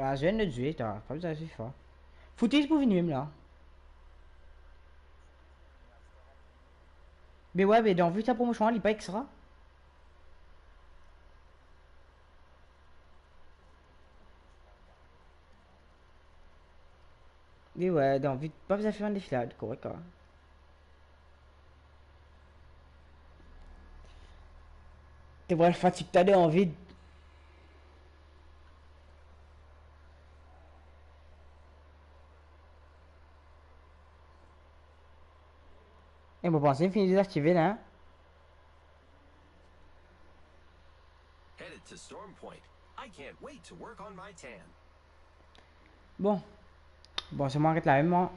a, zwe, nou zwe, ta, pa bizin zwe FIFA. Footies pou vini mem la. Me wi, me dan anvi sa promosion, li pa extra. Me wi, dan anvi, pa bizin fer bann defi la, korek, a. To pral fatig ta dan anvi. E mo panse finn dezaktive la, hein? Headed to Storm Point. I can't wait to work on my tan. Bon. Bon, se mwa ki la mem, mwa.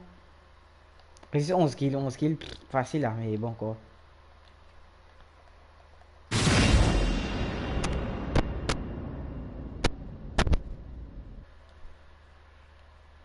Zis onz kill, onz kill, fasil la, me bon, ankor.